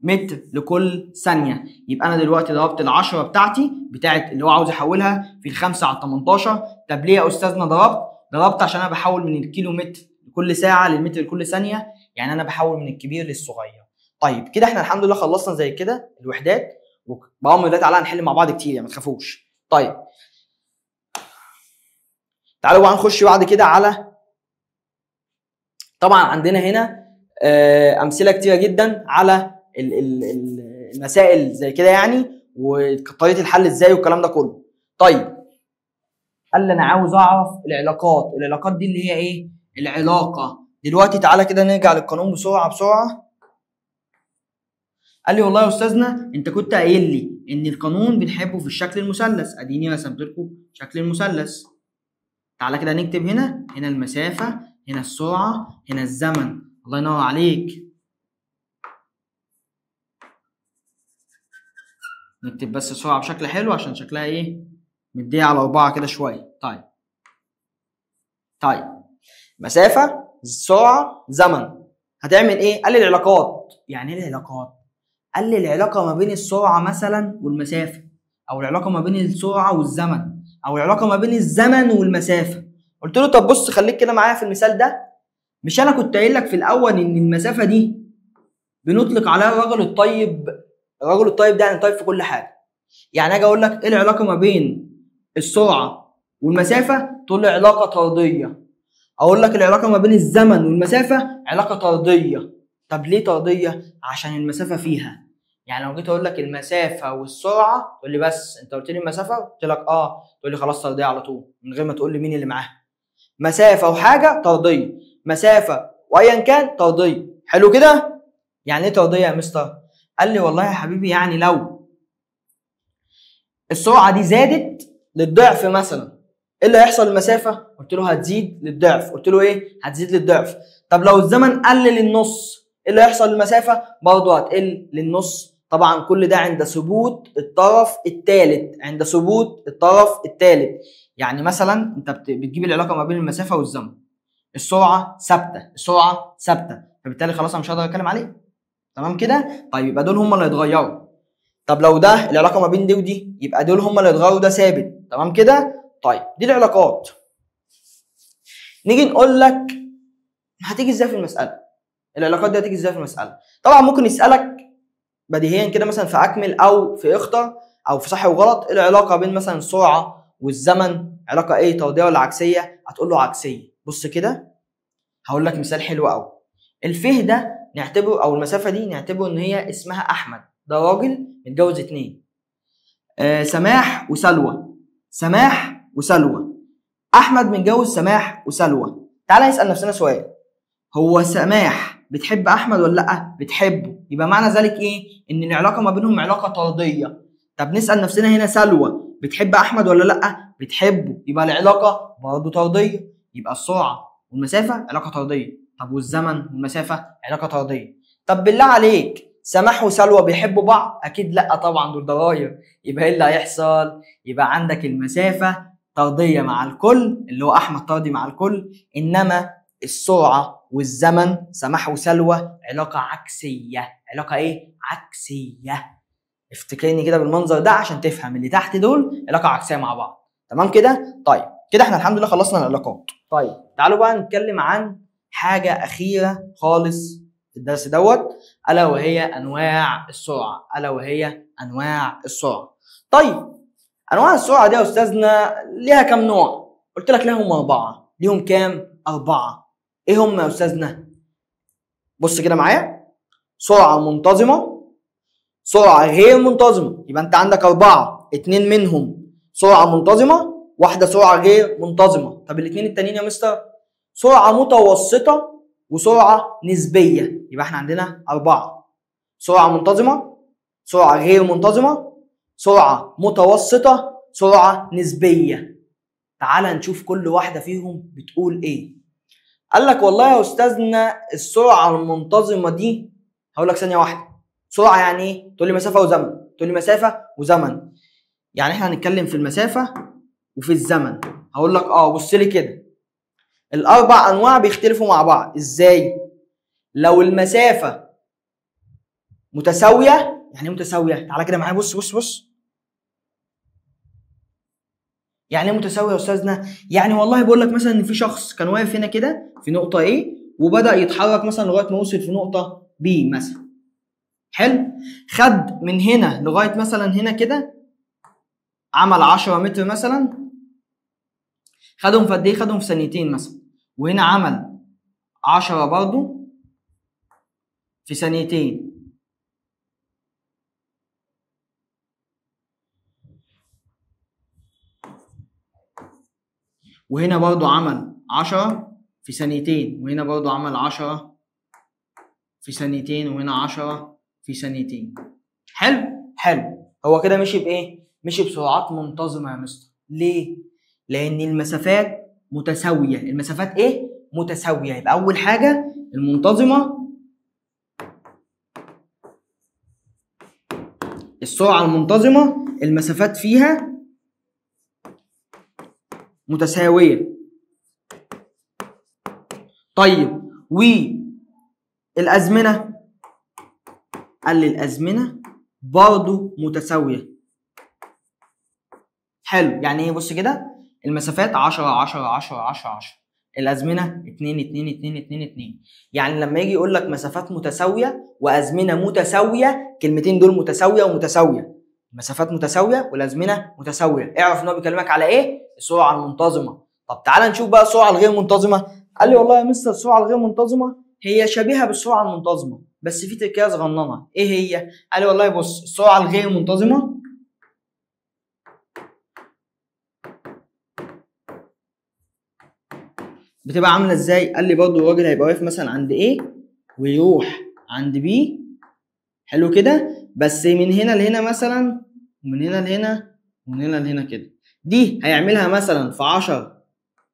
متر لكل ثانية. يبقى انا دلوقتي ضربت ال10 بتاعتي بتاعت اللي هو عاوز يحولها في ال5 على 18. طب ليه يا استاذنا ضربت؟ ضربت عشان انا بحول من الكيلو متر لكل ساعة للمتر لكل ثانية، يعني انا بحول من الكبير للصغير. طيب كده احنا الحمد لله خلصنا زي كده الوحدات، وبأمر الله تعالى هنحل مع بعض كتير يعني ما تخافوش. طيب تعالوا بقى نخش بعد كده على، طبعا عندنا هنا امثلة كتيرة جدا على المسائل زي كده يعني، وطريقه الحل ازاي والكلام ده كله. طيب قال لي انا عاوز اعرف العلاقات، العلاقات دي اللي هي ايه؟ العلاقة. دلوقتي تعالى كده نرجع للقانون بسرعة بسرعة. قال لي والله يا استاذنا انت كنت قايل لي ان القانون بنحبه في الشكل المثلث، اديني رسمت لكم شكل المثلث. تعالى كده نكتب هنا، هنا المسافة، هنا السرعة، هنا الزمن. الله ينور عليك. نكتب بس السرعة بشكل حلو عشان شكلها ايه؟ مديه على 4 كده شوية. طيب مسافة، سرعة، زمن. هتعمل ايه؟ قال لي العلاقات. يعني ايه العلاقات؟ قال لي العلاقة ما بين السرعة مثلا والمسافة، او العلاقة ما بين السرعة والزمن، او العلاقة ما بين الزمن والمسافة. قلت له طب بص خليك كده معايا في المثال ده، مش انا كنت قايل لك في الاول ان المسافة دي بنطلق عليها الرجل الطيب؟ الرجل الطيب ده يعني طيب في كل حاجة. يعني اجي اقول لك ايه العلاقة ما بين السرعة والمسافة تقول لي علاقة طرديه. اقول لك العلاقة ما بين الزمن والمسافة علاقة طرديه. طب ليه طرديه؟ عشان المسافة فيها. يعني لو جيت اقول لك المسافة والسرعة تقول لي بس انت قلت لي المسافة، قلت لك اه، تقول لي خلاص طرديه على طول من غير ما تقول لي مين اللي معاها. مسافة وحاجه طرديه، مسافة وايا كان طرديه. حلو كده؟ يعني ايه طرديه يا مستر؟ قال لي والله يا حبيبي يعني لو السرعة دي زادت للضعف مثلا، ايه اللي هيحصل للمسافه؟ قلت له هتزيد للضعف. قلت له ايه؟ هتزيد للضعف. طب لو الزمن قل للنص، ايه اللي هيحصل للمسافه؟ برضه هتقل للنص. طبعا كل ده عند ثبوت الطرف الثالث، عند ثبوت الطرف الثالث. يعني مثلا انت بتجيب العلاقة ما بين المسافة والزمن، السرعة ثابتة، السرعة ثابتة، فبالتالي خلاص انا مش هقدر اتكلم عليه. تمام كده؟ طيب يبقى دول هم اللي هيتغيروا. طب لو ده العلاقة ما بين دي ودي، يبقى دول هم اللي هيتغيروا، ده ثابت. تمام كده؟ طيب دي العلاقات. نيجي نقول لك هتيجي ازاي في المسالة؟ العلاقات دي هتيجي ازاي في المسالة؟ طبعا ممكن يسالك بديهيا كده مثلا في اكمل او في اخطر او في صح وغلط، العلاقة بين مثلا السرعة والزمن علاقة ايه، طرديه ولا عكسية؟ هتقول له عكسية. بص كده هقول لك مثال حلو قوي. الفه ده نعتبره، او المسافة دي نعتبره ان هي اسمها احمد، ده راجل متجوز اتنين، سماح وسلوى، سماح وسلوى، احمد متجوز سماح وسلوى. تعالى نسال نفسنا سؤال، هو سماح بتحب احمد ولا لا؟ بتحبه، يبقى معنى ذلك ايه؟ ان العلاقة ما بينهم علاقة طرديه. طب نسال نفسنا هنا، سلوى بتحب احمد ولا لا؟ بتحبه، يبقى العلاقة برضه طرديه. يبقى السرعة والمسافة علاقة طرديه، طب والزمن والمسافة علاقة طرديه. طب بالله عليك سماح وسلوى بيحبوا بعض؟ اكيد لا طبعا، دول ضراير. يبقى ايه اللي هيحصل؟ يبقى عندك المسافة طرديه مع الكل، اللي هو احمد طردي مع الكل، انما السرعة والزمن سماح وسلوى علاقة عكسية. علاقة ايه؟ عكسية. افتكرني كده بالمنظر ده عشان تفهم اللي تحت دول علاقة عكسية مع بعض. تمام كده؟ طيب كده احنا الحمد لله خلصنا العلاقات. طيب تعالوا بقى نتكلم عن حاجة اخيرة خالص في الدرس دوت، الا وهي انواع السرعة، الا وهي انواع السرعة. طيب انواع السرعة دي يا استاذنا ليها كام نوع؟ قلت لك لهم 4. ليهم كام؟ 4. ايه هم يا استاذنا؟ بص كده معايا، سرعة منتظمة، سرعة غير منتظمة، يبقى انت عندك 4، 2 منهم سرعة منتظمة، واحدة سرعة غير منتظمة. طب الاثنين التانيين يا مستر؟ سرعة متوسطه وسرعة نسبيه، يبقى احنا عندنا 4، سرعة منتظمة، سرعة غير منتظمة، سرعة متوسطه، سرعة نسبيه. تعال نشوف كل واحدة فيهم بتقول ايه. قال لك والله يا استاذنا السرعة المنتظمه دي، هقول لك ثانية واحدة، سرعة يعني ايه؟ تقول لي مسافة وزمن، تقول لي مسافة وزمن، يعني احنا هنتكلم في المسافة وفي الزمن. هقول لك اه بص لي كده، الاربع انواع بيختلفوا مع بعض ازاي؟ لو المسافة متساوية، يعني ايه متساوية؟ تعالى كده معايا، بص بص بص، يعني ايه متساوية يا استاذنا؟ يعني والله بقول لك مثلا ان في شخص كان واقف هنا كده في نقطة A وبدا يتحرك مثلا لغاية ما وصل في نقطة B مثلا. حلو؟ خد من هنا لغاية مثلا هنا كده، عمل 10 متر مثلا، خدهم في قد ايه؟ خدهم في ثانيتين مثلا، وهنا عمل 10 برضه في ثانيتين. وهنا برضو عمل 10 في ثانيتين، وهنا برضو عمل 10 في ثانيتين، وهنا 10 في ثانيتين. حلو؟ حلو. هو كده مشي بايه؟ مشي بسرعات منتظمة يا مستر. ليه؟ لأن المسافات متساوية. المسافات ايه؟ متساوية. يبقى أول حاجة المنتظمة، السرعة المنتظمة المسافات فيها متساوية. طيب والأزمنة؟ قال لي الأزمنة برضو متساوية. حلو، يعني ايه؟ بص كده، المسافات 10 10 10 10 10، الأزمنة 2 2 2 2 2. يعني لما يجي يقول لك مسافات متساوية وأزمنة متساوية، كلمتين دول متساوية ومتساوية، مسافات متساوية والازمنه متساوية، اعرف ان هو بيكلمك على ايه؟ السرعة المنتظمه. طب تعالى نشوف بقى السرعة الغير منتظمة. قال لي والله يا مستر السرعة الغير منتظمة هي شبيهه بالسرعة المنتظمه بس في تركيزه صغننه. ايه هي؟ قال لي والله بص، السرعة الغير منتظمة بتبقى عامله ازاي؟ قال لي برضه الراجل هيبقى واقف مثلا عند A ويروح عند B، حلو كده، بس من هنا لهنا مثلا، ومن هنا لهنا، ومن هنا لهنا كده. دي هيعملها مثلا في 10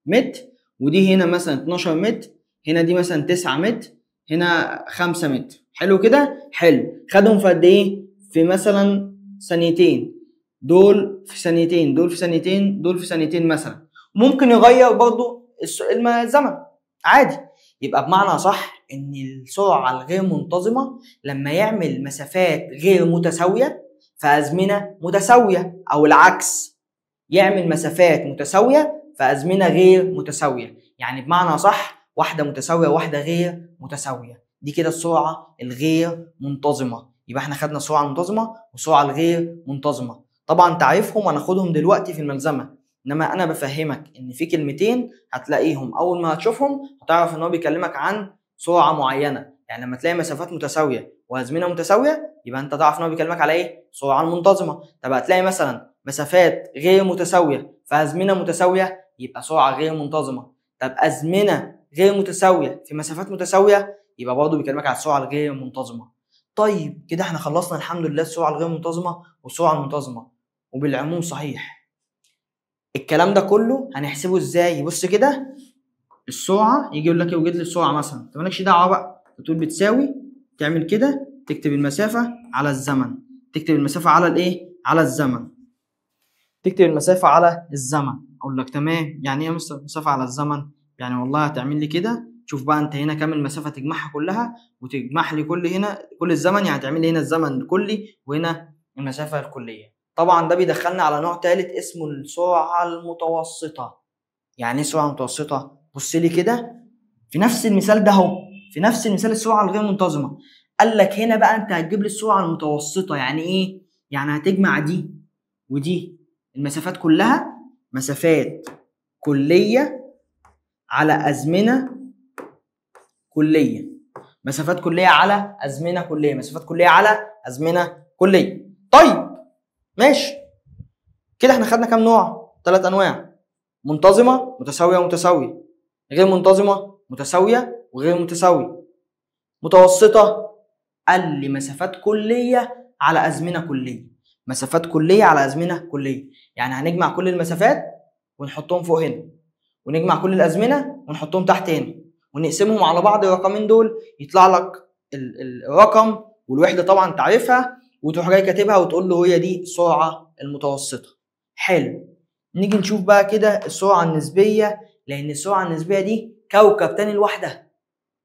متر، ودي هنا مثلا 12 متر، هنا دي مثلا 9 متر، هنا 5 متر. حلو كده؟ حلو. خدهم في قد ايه؟ في مثلا ثانيتين، دول في ثانيتين، دول في ثانيتين، دول في ثانيتين مثلا. ممكن يغير برضو الزمن عادي. يبقى بمعنى صح ان السرعة الغير منتظمة لما يعمل مسافات غير متساوية في ازمنة متساوية، او العكس يعمل مسافات متساوية في ازمنة غير متساوية. يعني بمعنى صح واحدة متساوية وواحدة غير متساوية. دي كده السرعة الغير منتظمة. يبقى احنا خدنا السرعة المنتظمه والسرعة الغير منتظمة. طبعا تعريفهم هناخدهم دلوقتي في الملزمه، انما انا بفهمك ان في كلمتين هتلاقيهم اول ما هتشوفهم هتعرف ان هو بيكلمك عن سرعة معينة. يعني لما تلاقي مسافات متساوية وازمنة متساوية يبقى انت تعرف ان هو بيكلمك على ايه؟ سرعة المنتظمه. طب هتلاقي مثلا مسافات غير متساوية في ازمنة متساوية يبقى سرعة غير منتظمة. طب ازمنة غير متساوية في مسافات متساوية يبقى برضه بيكلمك على السرعة الغير منتظمة. طيب كده احنا خلصنا الحمد لله السرعة الغير منتظمة والسرعة المنتظمه. وبالعموم صحيح الكلام ده كله هنحسبه ازاي؟ بص كده، السرعة يجي يقول لك اوجد لي السرعة مثلا، انت مالكش دعوه بقى، تقول بتساوي، تعمل كده، تكتب المسافة على الزمن، تكتب المسافة على الايه؟ على الزمن، تكتب المسافة على الزمن. اقول لك تمام، يعني ايه يا مستر مسافة على الزمن؟ يعني والله هتعمل لي كده، شوف بقى انت هنا كام المسافة تجمعها كلها وتجمع لي كل هنا كل الزمن، يعني هتعمل لي هنا الزمن الكلي وهنا المسافة الكلية. طبعا ده بيدخلنا على نوع ثالث اسمه السرعة المتوسطة. يعني ايه سرعة متوسطه؟ بص لي كده في نفس المثال ده اهو، في نفس المثال السرعة الغير منتظمة، قال لك هنا بقى انت هتجيب لي السرعة المتوسطة. يعني ايه؟ يعني هتجمع دي ودي المسافات كلها، مسافات كليه على ازمنة كليه، مسافات كليه على ازمنة كليه، مسافات كليه على ازمنة كليه. طيب ماشي كده، احنا خدنا كام نوع؟ 3 انواع: منتظمة، متساوية ومتساويه، غير منتظمة، متساوية وغير متساوية، متوسطه. قال لي مسافات كليه على ازمنة كليه، مسافات كليه على ازمنة كليه، يعني هنجمع كل المسافات ونحطهم فوق هنا، ونجمع كل الازمنة ونحطهم تحت هنا، ونقسمهم على بعض الرقمين دول يطلع لك الرقم والوحدة طبعا تعرفها، وتروح جاي كاتبها وتقول له هي دي السرعة المتوسطة. حلو، نيجي نشوف بقى كده السرعة النسبية، لان السرعة النسبية دي كوكب تاني لوحدها.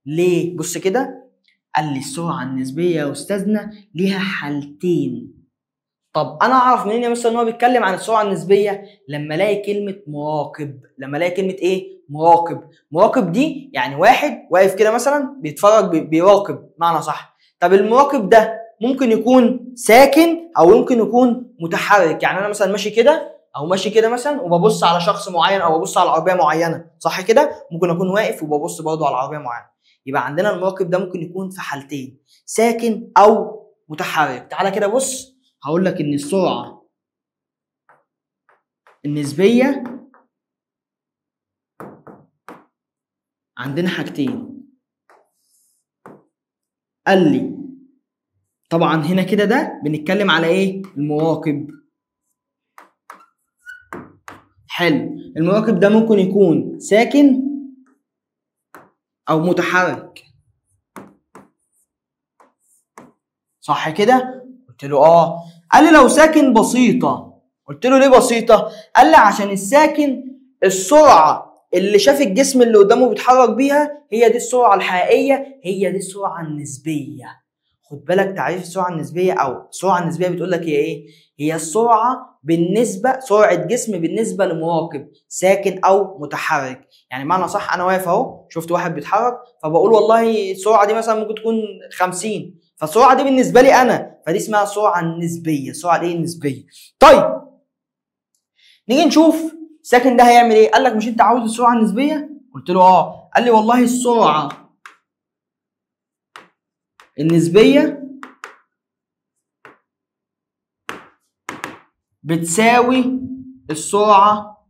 ليه؟ بص كده، قال لي السرعة النسبية يا استاذنا ليها حالتين. طب انا اعرف منين يا مستر ان هو بيتكلم عن السرعة النسبية؟ لما الاقي كلمة مراقب. لما الاقي كلمة ايه؟ مراقب. مراقب دي يعني واحد واقف كده مثلا بيتفرج، بيراقب، معنى صح. طب المراقب ده ممكن يكون ساكن او ممكن يكون متحرك. يعني انا مثلا ماشي كده او ماشي كده مثلا وببص على شخص معين او ببص على عربية معينة، صح كده؟ ممكن اكون واقف وببص برضه على عربية معينة. يبقى عندنا المراقب ده ممكن يكون في حالتين، ساكن او متحرك. تعالى كده بص، هقول لك ان السرعة النسبية عندنا حاجتين. قال لي طبعا هنا كده ده بنتكلم على ايه؟ المراقب. حلو، المراقب ده ممكن يكون ساكن او متحرك، صح كده؟ قلت له اه. قال لي لو ساكن بسيطة. قلت له ليه بسيطة؟ قال لي عشان الساكن السرعة اللي شاف الجسم اللي قدامه بيتحرك بيها هي دي السرعة الحقيقية، هي دي السرعة النسبية. خد بالك تعريف السرعة النسبية او السرعة النسبية بتقول لك هي ايه؟ هي السرعة بالنسبة، سرعة جسم بالنسبة لمراقب ساكن او متحرك. يعني معنى صح انا واقف اهو، شفت واحد بيتحرك فبقول والله السرعة دي مثلا ممكن تكون 50، فالسرعه دي بالنسبة لي انا، فدي اسمها سرعة نسبيه. سرعة ايه؟ نسبيه. طيب نيجي نشوف ساكن ده هيعمل ايه. قال لك مش انت عاوز السرعة النسبية؟ قلت له اه. قال لي والله السرعة النسبية بتساوي السرعة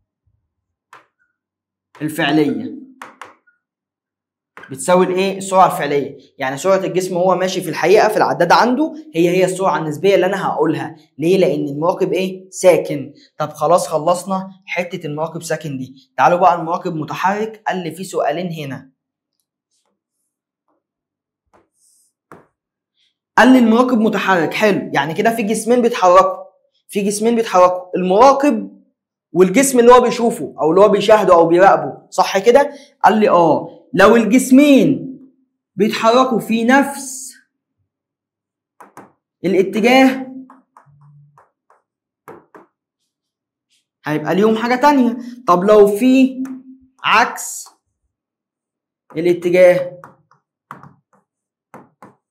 الفعلية. بتساوي الايه؟ السرعة الفعلية. يعني سرعة الجسم وهو ماشي في الحقيقة في العداد عنده هي السرعة النسبية اللي انا هقولها. ليه؟ لان المراقب ايه؟ ساكن. طب خلاص خلصنا حتة المراقب ساكن دي، تعالوا بقى المراقب متحرك. قال لي في سؤالين هنا. قال لي المراقب متحرك، حلو، يعني كده في جسمين بيتحركوا، في جسمين بيتحركوا، المراقب والجسم اللي هو بيشوفه او اللي هو بيشاهده او بيراقبه، صح كده؟ قال لي اه، لو الجسمين بيتحركوا في نفس الاتجاه هيبقى ليهم حاجة تانية. طب لو في عكس الاتجاه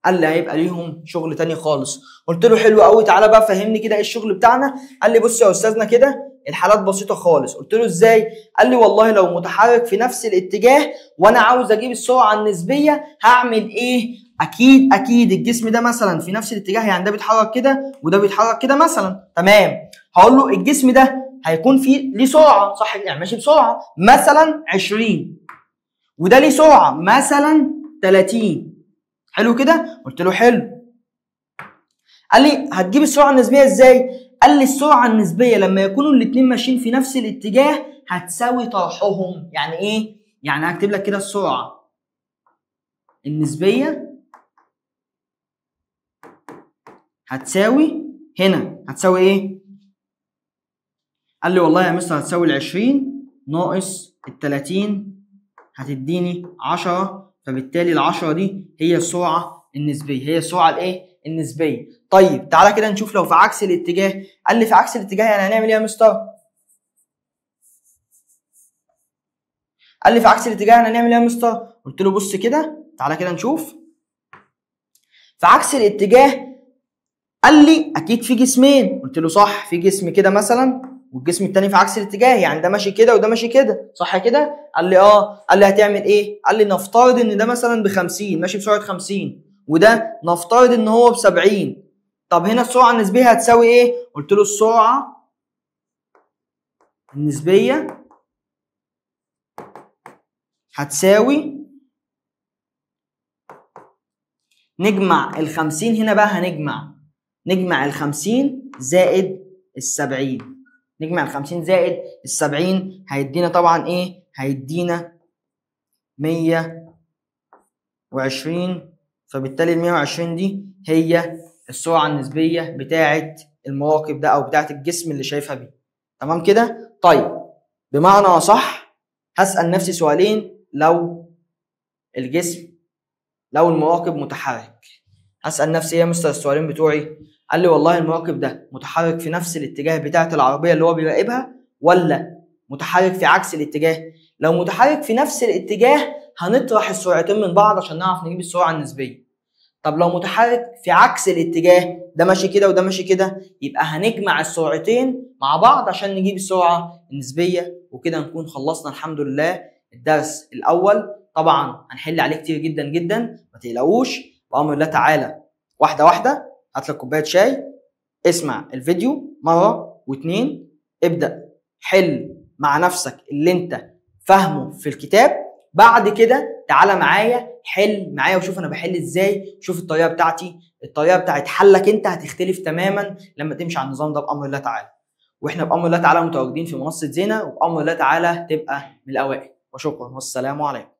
قال لي هيبقى ليهم شغل تاني خالص. قلت له حلو قوي، تعالى بقى فهمني كده ايه الشغل بتاعنا. قال لي بص يا استاذنا كده الحالات بسيطة خالص. قلت له ازاي؟ قال لي والله لو متحرك في نفس الاتجاه وانا عاوز اجيب السرعة النسبية هعمل ايه؟ اكيد اكيد الجسم ده مثلا في نفس الاتجاه، يعني ده بيتحرك كده وده بيتحرك كده مثلا، تمام. هقول له الجسم ده هيكون فيه ليه سرعة، صح؟ يعني ماشي بسرعة مثلا 20، وده ليه سرعة مثلا 30، حلو كده؟ قلت له حلو. قال لي هتجيب السرعة النسبية ازاي؟ قال لي السرعة النسبية لما يكونوا الاثنين ماشيين في نفس الاتجاه هتساوي طرحهم. يعني ايه؟ يعني هكتب لك كده السرعة النسبية هتساوي هنا، هتساوي ايه؟ قال لي والله يا مستر هتساوي ال 20 ناقص ال 30 هتديني 10، فبالتالي ال 10 دي هي السرعة النسبية، هي السرعة الايه؟ النسبية. طيب تعالى كده نشوف لو في عكس الاتجاه. قال لي في عكس الاتجاه يعني هنعمل ايه يا مستر؟ قال لي في عكس الاتجاه يعني هنعمل ايه يا مستر؟ قلت له بص كده، تعالى كده نشوف في عكس الاتجاه. قال لي اكيد في جسمين. قلت له صح، في جسم كده مثلا والجسم التاني في عكس الاتجاه، يعني ده ماشي كده وده ماشي كده، صح كده؟ قال لي اه. قال لي هتعمل ايه؟ قال لي نفترض ان ده مثلا ب 50 ماشي بسرعة 50، وده نفترض ان هو ب 70. طب هنا السرعة النسبية هتساوي ايه؟ قلت له السرعة النسبية هتساوي نجمع ال 50 هنا بقى، هنجمع ال 50 زائد ال 70، نجمع ال 50 زائد ال 70 هيدينا طبعا ايه؟ هيدينا 120، فبالتالي ال 120 دي هي السرعة النسبية بتاعه المراقب ده او بتاعه الجسم اللي شايفها بيه. تمام كده؟ طيب بمعنى اصح هسأل نفسي سؤالين لو الجسم، لو المراقب متحرك. هسأل نفسي ايه يا مستر السؤالين بتوعي؟ قال لي والله المراقب ده متحرك في نفس الاتجاه بتاعه العربية اللي هو بيراقبها ولا متحرك في عكس الاتجاه؟ لو متحرك في نفس الاتجاه هنطرح السرعتين من بعض عشان نعرف نجيب السرعة النسبية. طب لو متحرك في عكس الاتجاه، ده ماشي كده وده ماشي كده، يبقى هنجمع السرعتين مع بعض عشان نجيب السرعة النسبية. وكده نكون خلصنا الحمد لله الدرس الاول. طبعا هنحل عليه كتير جدا جدا، ما تقلقوش بامر الله تعالى. واحدة واحدة، هات لك كوباية شاي، اسمع الفيديو مرة واتنين، ابدا حل مع نفسك اللي انت فاهمه في الكتاب. بعد كده تعالى معايا حل معايا وشوف انا بحل ازاي، شوف الطريقة بتاعتي، الطريقة بتاعت حلك انت هتختلف تماما لما تمشي على النظام ده بامر الله تعالى. واحنا بامر الله تعالى متواجدين في منصة زينة، وبامر الله تعالى تبقى من الاوائل. وشكرا والسلام عليكم.